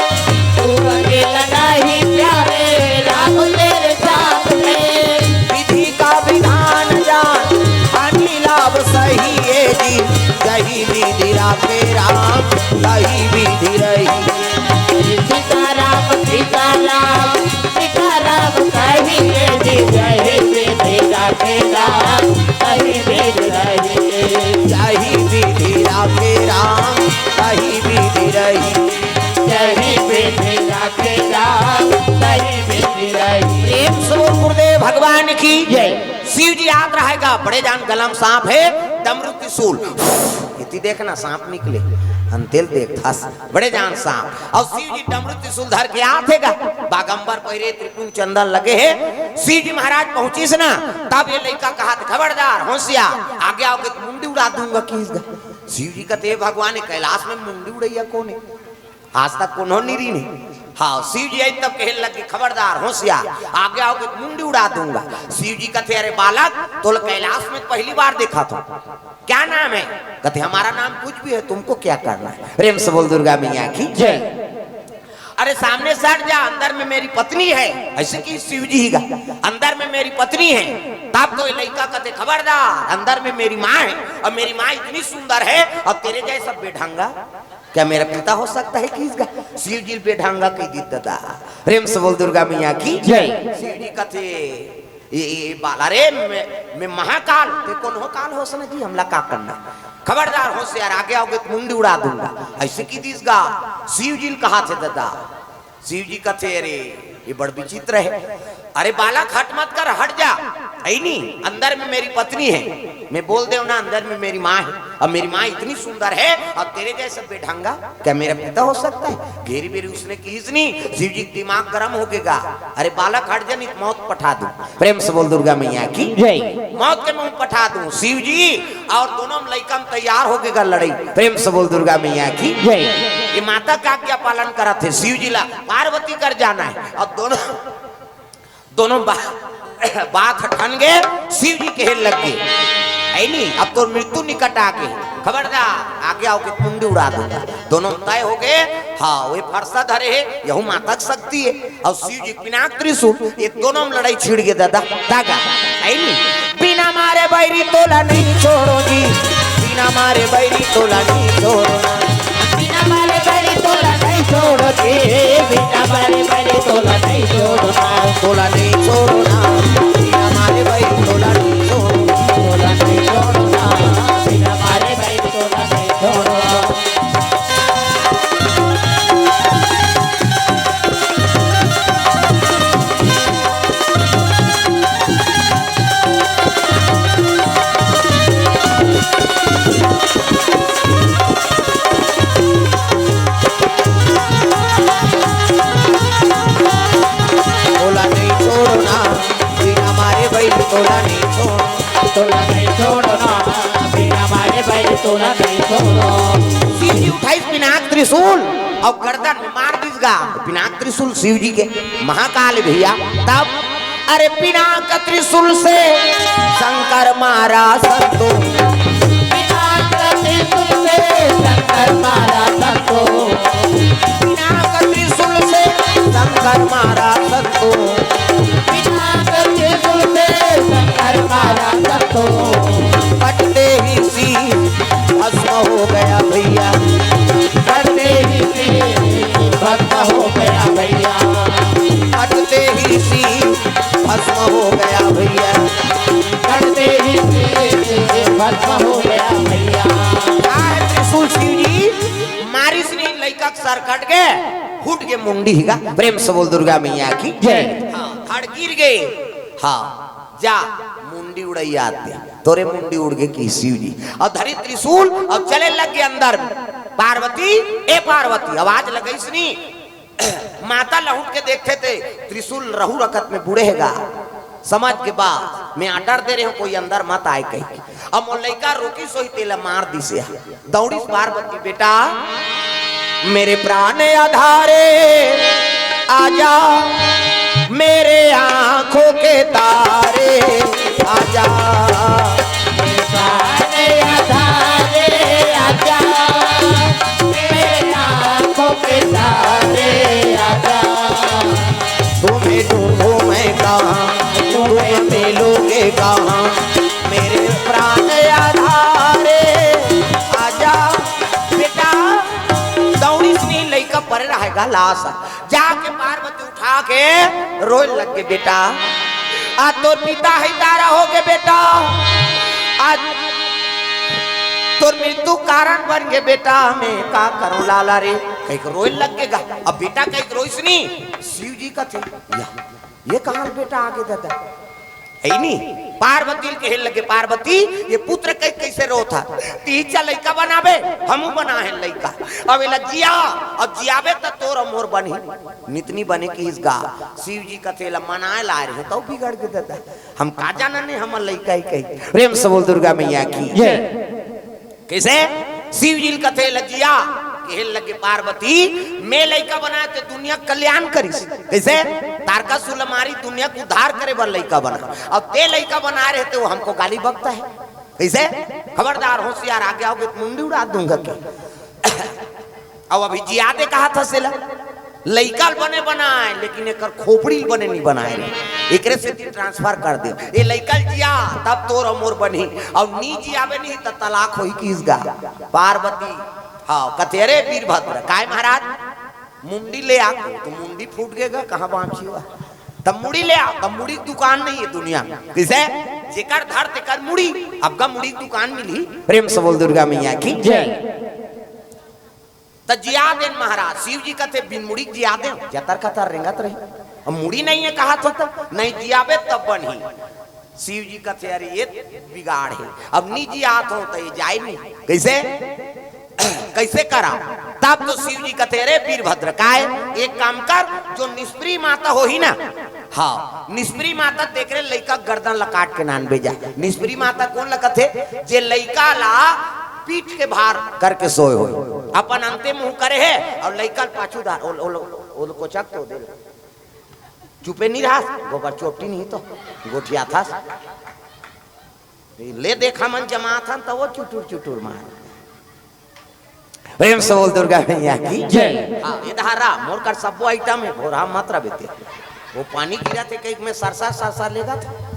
तू अकेला नाही प्यारे, राम तेरे साथ में। विधि का विधान जान, हानि लाभ सहिए जी, जही विधि राखे राम, तही विधि रहिए। सीताराम सीताराम सीताराम कहिए जी, जही विधि राखे राम, तही विधि रहिए। जही विधि राखे राम, तही विधि रहिए। जही विधि राखे राम, तही विधि रहिए। प्रेम से बोल गुरुदेव भगवान की जय। शिव जी आत रहेगा, बड़े जान गला म सांप हे, डमरू त्रिशूल। एती देखना सांप निकले, अंतेल देखथस, बड़े जान सांप। अउ शिव जी डमरू त्रिशूल धर के आत हे गा, बागंबर पहिरे, त्रिपुंड चंदन लगे हे। शिव जी महाराज पहुंचिस ना, तब ये लइका कहत, "खबरदार, होशियार, आगे आओगे तो मुंडी उड़ा दूंगा," किहिस गा। शिव जी कहते, "हे भगवान, ये कैलाश में मुंडी उड़ैया कोन हे? आज तक कोनो नइ रहिन हे।" हाँ, शिव जी आइन तब कहे लगे, "खबरदार, होशियार, आगे आओगे तो मुंडी उड़ा दूंगा।" शिव जी कहते, "अरे बालक, तोला कैलाश में पहली बार देखत हों, क्या नाम है?" कहते, "हमारा नाम कुछ भी है, तुमको क्या करना है?" प्रेम से बोल दुर्गा मैया की जय। "अरे सामने से हट जा, अंदर में मेरी पत्नी है," अइसे किहिस शिव जी ही गा, "अंदर में मेरी पत्नी है।" तब तो ये लइका कहते, "खबरदार, अंदर में मेरी माँ है और मेरी माँ इतनी सुंदर है और तेरे जैसा बेढंगा क्या मेरा पिता हो सकता है?" किहिस गा। शिव जी ल बेढंगा कहि दिस ददा। प्रेम से बोल दुर्गा मैया की जय। शिव जी कहते, "ये, ये बाला रे, मैं, मैं महाकाल, ते कोनो काल होस ना जी, हमला का करना? खबरदार होशियार, आगे आओगे तो मुंडी उड़ा दूंगा," अइसे किहि दिस गा। शिव जी ल कहत हे ददा, शिव जी कहते, "अरे, ये बड़ विचित्र है। अरे बालक, हट मत कर, हट जा। ऐ नी, अंदर में मेरी पत्नी है। मैं बोल देवं ना, अंदर में मेरी माँ है। और मेरी माँ इतनी सुंदर है, और तेरे जैसा बेढंगा क्या मेरा पिता हो सकता है?" घेरी बेरी उसने किहिस नी, शिव जी का दिमाग गरम होगे गा। "अरे बालक, हट जा, नहीं तो मौत पठा दूं।" प्रेम से बोल दुर्गा मैया की जय। "मौत के मुंह पठा दूं शिव जी।" और दोनों लइका मन तैयार होगे गा लड़ई। प्रेम से बोल दुर्गा मैया की जय। ये माता का आज्ञा पालन करत हे, शिव जी ला पार्वती कर जाना है। अब दोनों, दोनों बा-, बात ठन गे, शिव जी कहे लग गे, "ऐ नी, अब तोर मृत्यु निकट आ गे, खबरदार, आगे आओगे त मुंडी उड़ा दूंगा। दोनों तय हो गए। हाँ, वे फरसा धरे हे, यहू माता के शक्ति हे। अउ शिव जी पिनाक त्रिशूल, ये दोनों में लड़ाई छिड़ गे दादा, दागा, है नी? बिना मारे बैरी तोला नहीं छोड़ो जी, बिना मारे बैरी तोला नहीं छोड़ो ना। बिना मारे बैरी तोला नहीं छोड़ो जी, बिना मारे बैरी तोला नहीं छोड़ो ना। तोला नहीं छोड़ो ना, बिना मारे बैरी तोला नहीं छोड़ो ना। तोला नहीं छोड़ो ना, बिना मारे बैरी तोला नहीं छोड़ो ना। तोला नहीं छोड़ो ना, बिना मारे बैरी तोला नहीं छोड़ो। तोला नहीं छोड़ो ना, बिना मारे बैरी तोला नहीं छोड़ो। शिव जी उठाइस पिनाक त्रिशूल अउ गर्दन में मार दिस गा। पिनाक त्रिशूल शिव जी के महाकाल भैया। तब अरे पिनाक त्रिशूल से शंकर मारा संतो। पिनाक त्रिशूल से शंकर मारा संतो। पिनाक त्रिशूल से शंकर मारा संतो। पिनाक त्रिशूल से शंकर मारा संतो। कटते ही शीश भस्म हो गया भैया। कटते ही शीश भस्म हो गया भैया। कटते ही शीश भस्म हो गया भैया। कटते ही शीश भस्म हो गया भैया। का हे त्रिशूल शिव जी मारिस नी, लइका के सर कट गे, फूट गे मुंडी हिगा। प्रेम से बोल दुर्गा मैया की जय। हाँ, धड़ गिर गे। हाँ, जा मुंडी उड़ई आते, तोरे मुंडी उड़ गे कि शिव जी। अउ धरी त्रिशूल अउ चले लग गे अंदर। पार्वती, ए पार्वती, आवाज लगइस नी। माता लहुट के देखथे ते त्रिशूल रहू रकत में बुड़े हे गा। समझ के बाद मैं आर्डर दे रहे हूँ, कोई अंदर मत आए कहिके। अब मोर लइका रोकिस होही, तेला मार दिसे। दौड़िस पार्वती, बेटा, मेरे प्राण आधारे, आजा, मेरे आंखों के तारे, आजा। मेरे प्राण आधारे, आजा, मेरे आंखों के तारे, आजा। तुम्हें ढूंढूं मैं कहाँ, तुम्हें मिलोगे कहाँ, मेरे प्राण आधारे, आजा। बेटा, दौड़िस नी, लइका परे रहे गा लाश। जाके पार्वती उठा के रोए लग गे, बेटा, आज तोर पिता हे तारा हो गे बेटा, आज तोर मृत्यु कारण बन गे बेटा, मैं का करूं लाला रे, कहिके रोए लग गे गा। अब बेटा कहिके रोइस नी, शिव जी कथे, या, ये कहाँ बेटा आ गे दादा? हे नी, पार्वती ल कहे लगे, पार्वती, ये पुत्र कहि कइसे रोत हे? तिही च लइका बनाबे, हमू बनाए हन लइका। अब एला जिया, अब जियाबे त तोर अउ मोर बनही। नितनी बने किहिस गा। शिव जी कथे ला मनाए ला रहे, तउ बिगड़ गे दादा। हम का जानन हे, हमर लइका हे कहि। प्रेम से बोल दुर्गा मैया की जय। कइसे? शिव जी ल कथे ल जिया, कहे लगे पार्वती, मैं लइका बनाए ते दुनिया के कल्याण करिस। कइसे? तारकासुर ल मारी दुनिया के उद्धार करे बर लइका बना। अब ते लइका बनाए रहे ते वो हमको गाली बकता है। कइसे? खबरदार, होशियार, आगे आओगे त मुंडी उड़ा दूंगा के। अब अभी जिया दे कहा था सेला। लइका ल बने बनाए, लेकिन एकर खोपड़ी ल बने नी बनाए रे। एकरे सेती ट्रांसफर कर दे। ये लइका ल जिया, तब तोर अउ मोर बनही। अउ नी जियाबे नी, त तलाक होही किहिस गा। पार्वती, हाँ, कथे, "अरे वीरभद्र, काय महाराज? मुंडी ले आ।" त मुंडी फूट गे गा, कहाँ बांची हुआ? "तब मुड़ी ले आ।" तब मुड़ी के दुकान नहीं है दुनिया में। कइसे? जेकर धर तेकर मुड़ी, अब गा मुड़ी के दुकान मिलही। प्रेम से बोल दुर्गा मैया की जय। त जिया देन महाराज, शिव जी कथे, "बिन मुड़ी के जिया देन, जतर कतर रेंगत रही। अब मुड़ी नहीं है कहा तो, नहीं जियाबे तब बनही।" शिव जी कथे, "अरे ये बिगाड़ है, अब नी जियात हो त ये जाए नी।" कइसे? कइसे करा? तब तो शिव जी कथे, "अरे वीरभद्र, काय एक काम कर, जो निष्प्रिय माता होही ना, हाँ, निष्प्रिय माता तेकरे लइका गर्दन ला काट के नानबे जा।" निष्प्रिय माता कोन ला कथे? जे लइका ला पीठ के भार करके सोए होय, अपन अंते मुंह करे हे अउ लइका ल पाछू डार, ओल, ओल, ओल कोचक तो दे। चुपे नी रहस, गोबर चोपटी नी तो गोठियाथस। ले देखा मन जमाथन त वो चुटुर चुटुर मार। प्रेम से बोल दुर्गा मैया की जय। हाँ, ये धारा मोर कर सब्बो आइटम है, घोरा मत रह बेटे। वो पानी गिरा थे कहीं में सरसा सरसा लेगा था।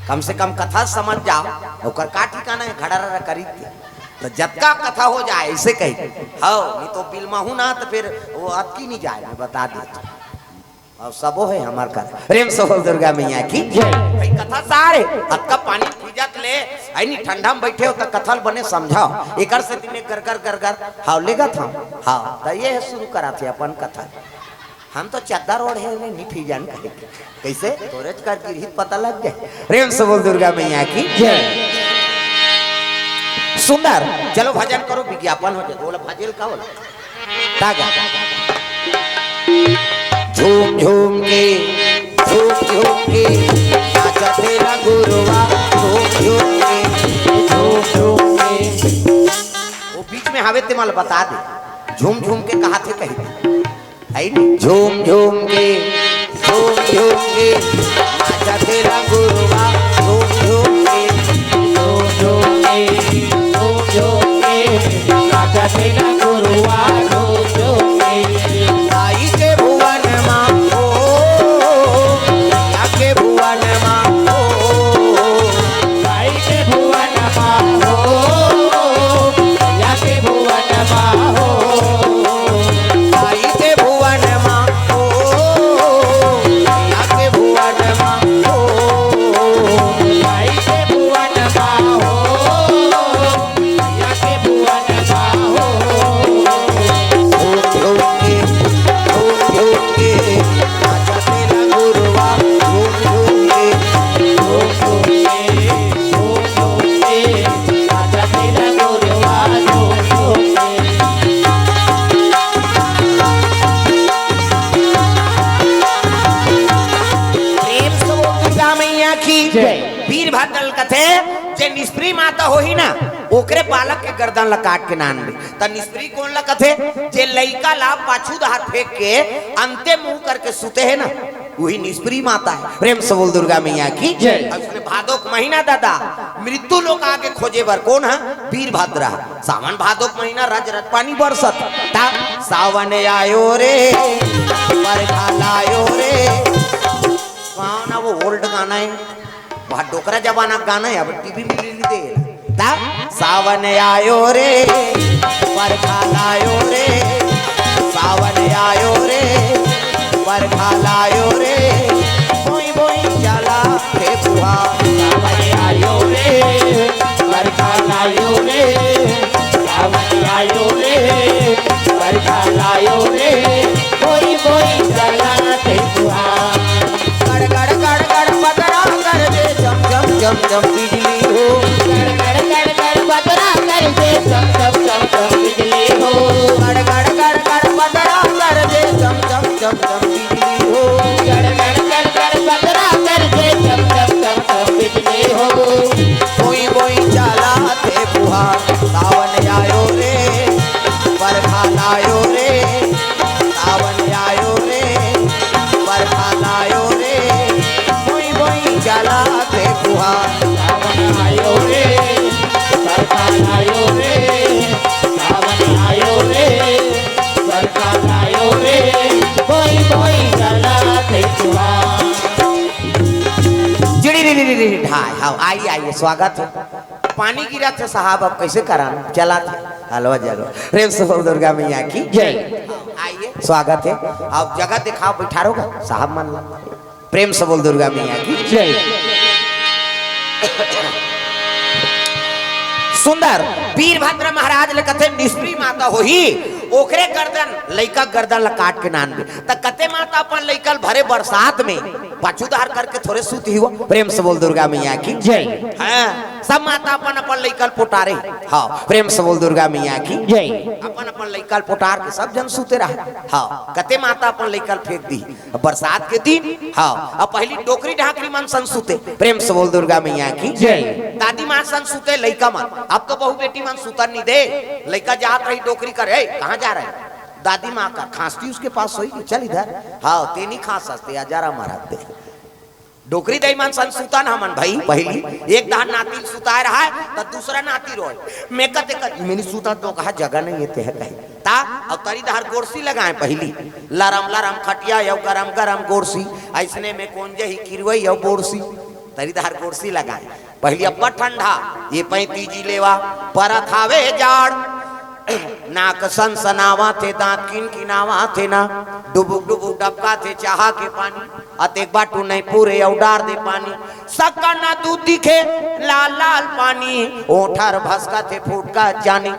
कम से कम कथा समझ जाओ, ओकर का ठिकाना है, घड़ा रड़ा करी थे। तो जतका कथा हो जाए, ऐसे कही। हाँ, नहीं तो बिल महू ना, तो फिर वो अतकी नहीं जाए, मैं बता देता। और सबो है हमार कर। प्रेम से बोल दुर्गा मैया की जय। भाई कथा सार है, अतका पानी भीजत ले, आई नहीं ठंडा में बैठे हो तो कथा ल बने समझाओ। एकर से दिने गरगर गरगर, हाँ, लेगा था। हाँ, तो ये है शुरू करा थे अपन कथा। हम तो चद्दर ओढ़े हुए नहीं भीजन कहे। कैसे? तोरे कर गिरही त पता लग जाए। प्रेम से बोल दुर्गा मैया की जय। सुंदर, चलो भजन करो, विज्ञापन हो जाए। बोला भजन का बोला? तागा। झूम झूम के, झूम झूम के, नाचत हे ला गुरुवा, झूम झूम के, झूम झूम के। वो बीच में हावे ते मला बता दे, झूम झूम के कहा थे कही थे। है नी? झूम झूम के, झूम झूम के, नाचत हे ला गुरुवा, झूम झूम के। झूम झूम के, झूम झूम के, नाचत हे ला गुरुआ, झूम झूम के। साई के भुवन मा हो, या के भुवन मा हो। साई के भुवन मा हो, या के भुवन मा हो। साई के भुवन मा हो, या के भुवन मा हो। साई के भुवन मा हो। प्रेम से बोल दुर्गा मैया की जय। वीरभद्र ल कथे, जे निष्प्री माता होही ना, ओकरे बालक के गर्दन ला काट के नान दे। त निष्प्री कोन ला कथे? जे लइका ला पाछू डहार फेंक के अंते मुंह करके सुते हे ना, वही निष्प्री माता है। प्रेम से बोल दुर्गा मैया की जय। अब इसने भादो के महीना दादा, मृत्यु लोक आगे खोजे बर कोन है? वीरभद्र है। सावन भादो के महीना रज रज पानी बरसत। ता सावन आयो रे, बरखा लायो रे। कौन है वो ओल्ड गाना है? वह डोकरा जमाना का गाना है, अब टीवी में रिलीज दे। ता सावन आयो रे, बरखा लायो रे, सावन आयो रे, बरखा लायो रे, बोई बोई चला थे बुआ। सावन आयो रे, बरखा लायो रे, सावन आयो रे, बरखा लायो रे, बोई बोई चला थे बुआ। गड़ गड़ गड़ गड़ बदरा गरजे, चम चम चम चम बिजली हो। गड़ गड़ गड़ गड़ बदरा गरजे, चम चम चम चम बिजली हो। गड़ गड़ गड़ गड़ बदरा गरजे, चम चम चम चम बिजली हो। गड़ गड़ गड़ गड़ बदरा गरजे, चम चम चम चम बिजली हो। बोई बोई चला थे बुआ, सावन आयो रे, बरखा लायो रे। सावन आयो रे, बरखा लायो रे, बोई बोई चला थे बुआ। सावन आयो रे, बरखा लायो रे, सावन आयो रे, बरखा लायो रे, बोई बोई चला थे बुआ। जिड़ी री री री री ढाई, हाँ, आइए, आइए, स्वागत है। पानी गिरा थे साहब, अब कैसे कराना? चला थे, हलवा जलो। प्रेम से बोल दुर्गा मैया की जय। आइए, स्वागत है। अब जगह दिखाओ, बैठा रहोगा साहब मन ला। प्रेम से बोल दुर्गा मैया की जय। सुंदर वीरभद्र महाराज ले कथे, निष्प्री माता होही, ओकरे गर्दन, लइका गर्दन ला काट के नान दे। त कते माता अपन लइका ल भरे बरसात में पाछू डहार करके थोरे सूती हुआ। प्रेम से बोल दुर्गा मैया की जय। हाँ, सब माता अपन अपन लइका ल पोटारे। हाँ, प्रेम से बोल दुर्गा मैया की जय। अपन अपन लइका ल पोटार के सब जन सूते रहा। हाँ, कते माता अपन लइका ल फेंक दी बरसात के दिन। हाँ, अब पहली डोकरी ढाकरी मन सन सूते। प्रेम से बोल दुर्गा मैया की जय। दादी माँ सन सूते लइका मन। अब तो बहू बेटी मन सुतन नहीं दे। लइका जात रही डोकरी कर, "ए, कहाँ जा रहे?" दादी माँ का खांसती उसके पास सोई, "चल इधर।" हाँ, तेनी खांस हंसते, "आ जरा महाराज दे।" डोकरी दाई मन सन सुतन हमन भाई, पहली एक डहार नाती ल सुताए रहा है, त दूसरा नाती रोए। मैं कहते कर, "मैंने सुता तो कहा जगह नहीं है, ते है कहीं।" अउ तरी डहर गोरसी लगाए पहिली। लरम लरम खटिया अउ गरम गरम गोरसी, अइसने में कोन जही किरवई अउ बोरसी। तरी डहर गोरसी लगाए पहिली, अब्बड़ ठंडा, ये पैंतीजी लेवा, परत हावे जाड़। नाक सनसनावथे, दांत किनकिनावथे ना, डुबुक डुबुक डबकाथे चाहा के पानी। अतेक बाटू नहीं पूरे अउ डार दे पानी। सक्का ना दूध दिखे, लाल लाल पानी, ओंठ हर भसकाथे फुटका जानी।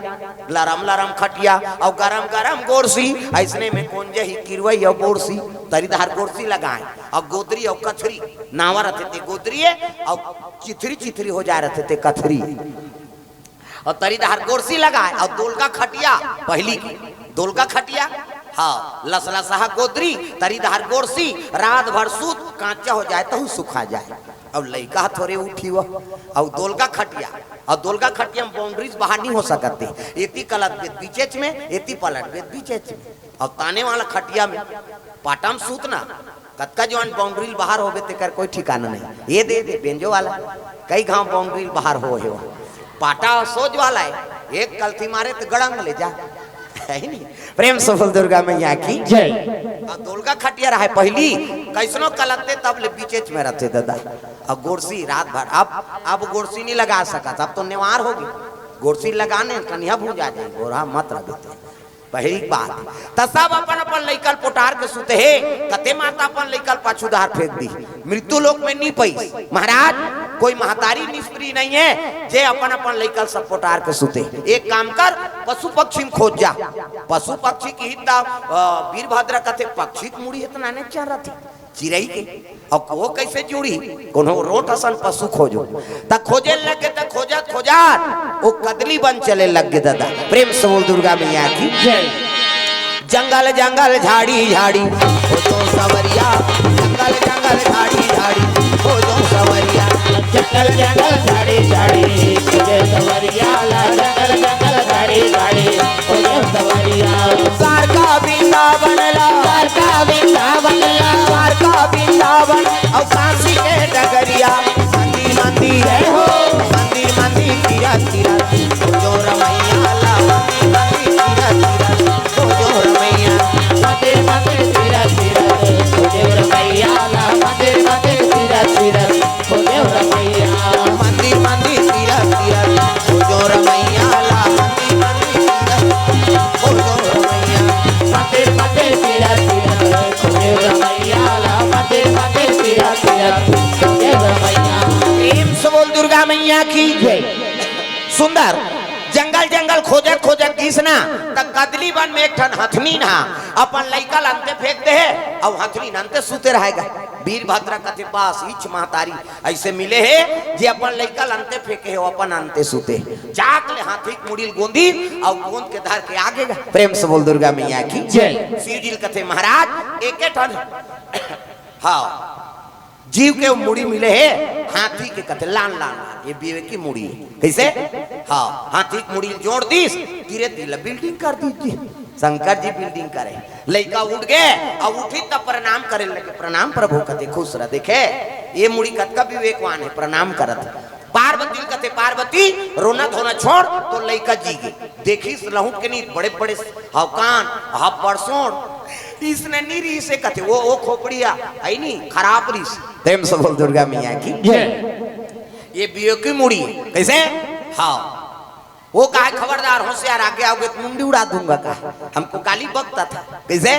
लरम लरम खटिया अउ गरम गरम गोरसी, अइसने में कोन जही किरवई अउ बोरसी। तरी डहर गोरसी लगाए अउ गोदरी अउ कथरी, नावा रथे ते गोदरी ए, अउ चिथरी चिथरी हो जाए रथे ते कथरी। अउ तरी डहर गोरसी लगाए अउ दोलगा खटिया, पहिली के दोलगा खटिया, हाँ, लसलसहा गोदरी, तरी डहर गोरसी, रात भर सूत, कांचा हो जाए तहू सुखा जाए। अउ लइका ह थोरे उठी वो, अउ दोलगा खटिया, अउ दोलगा खटिया में बाउंड्रीज बाहर नहीं हो सकत हे। एती कलत बेत बीचेच में, एती पलट बेत बीचेच में, अउ ताने वाला खटिया में, पाटा में सूत ना, कतका जवान बाउंड्री बाहर होबे तेकर कोई ठिकाना नहीं। ये दे दे बेंजो वाला, कई घांव बाउंड्री बाहर हो हे वो। पाटा सोज वाला हे, एक कलथी मारे त गड़ंग ले जा, हे नहीं? प्रेम से बोल दुर्गा मैया की। जय। अउ दोलगा खटिया रहे पहिली, कइसनो कलत्ते तब ले बीचेच में रथे ददा। अउ गोरसी रात भर, अब अब गोरसी नहीं लगा सकत, अब तो नेवार हो गे। गोरसी लगाने कनिहा भूंजा जाए, गोरहा मत रह देते। पहिली बात, त सब अपन अपन लइका ल पोटार के सुते हे, कते माता अपन लइका ल पाछू डहर फेंक दी, मृत्यु लोक में नी पइस। महाराज, कोई महतारी निष्प्रिय नहीं है, जे अपन अपन लइका ल सब पोटार के सुते। एक काम कर, पशु पक्षी में खोज जा। पशु पक्षी किही त, अ, वीरभद्र कथे, पक्षी के मुड़ी इतना नहीं चरत हे। चिरई के। अउ वो कइसे जुड़ी? कोनो रोंट असन पशु खोजो। त खोजे लगे त खोजत खोजत वो कदली बन चले लग गे ददा। प्रेम से बोल दुर्गा मैया की। जय। जंगल जंगल झाड़ी झाड़ी खोजो सवरिया, जंगल जंगल झाड़ी झाड़ी खोजो सवरिया। जंगल जंगल झाड़ी झाड़ी खोजे सवरिया ला, जंगल जंगल झाड़ी झाड़ी खोजे सवरिया। द्वारका वृंदावन ला, द्वारका वृंदावन ला, द्वारका वृंदावन अउ काशी के डगरिया। मंदिर मंदिर जय हो, मंदिर मंदिर तीरथ तीरथ खोजो रमैया ला, मंदिर मंदिर तीरथ तीरथ खोजो रमैया। मंदिर मंदिर तीरथ तीरथ खोजे रमैया ला, मंदिर मंदिर तीरथ तीरथ खोजे रमैया। मंदिर मंदिर तीरथ तीरथ खोजो रमैया ला, मंदिर मंदिर तीरथ खोजो रमैया। मंदिर मंदिर तीरथ तीरथ खोजे रमैया ला, मंदिर मंदिर तीरथ तीरथ खोजे रमैया। प्रेम से बोल दुर्गा मैया की जय। सुंदर। जंगल जंगल खोजत खोजत गिस ना, त कदली बन में एक ठन हथनीन हा अपन लइका ल अंते फेंक दे हे, अउ हथनीन अंते सुते रहे गा। वीरभद्र कथे, बस इच महतारी अइसे मिले हे, जे अपन लइका ल अंते फेंके हे, अउ अपन अंते सुते। जात ले हाथी के मुड़ी ल गोंदी, अउ गोंद के धर के आगे गा। प्रेम से बोल दुर्गा मैया की जय। शिव जी ल कथे, महाराज, एके ठन, हाँ, जीव के मुड़ी मिले हे, हाथी के कथे लान लान, ये विवेकी मुड़ी हे। कइसे? हाँ, हाथी के मुड़ी जोड़ दीस, धीरे धीरे बिल्डिंग कर दीस जी। शंकर जी बिल्डिंग करे। लइका उठ गे, अउ उठी तब प्रणाम करे लगे, प्रणाम प्रभु कथे, खुश रह। देखे, ये मुड़ी कतका विवेकवान हे, प्रणाम करत। पार्वती ल कथे, पार्वती, रोना धोना छोड़, तोर लइका जी गे। देखिस लहुट के नी, बड़े बड़े हव कान, हव परसोड़, इसने नी रहिसे कथे, वो, वो खोपड़िया, अइ नी, खराब रहिस। प्रेम से बोल दुर्गा मैया की। जय। ये विवेकी मुड़ी हे। कइसे? हाँ। वो कहे, खबरदार, होशियार, आगे आओगे तो मुंडी उड़ा दूंगा, कहा। हमको गाली बकता था। कइसे?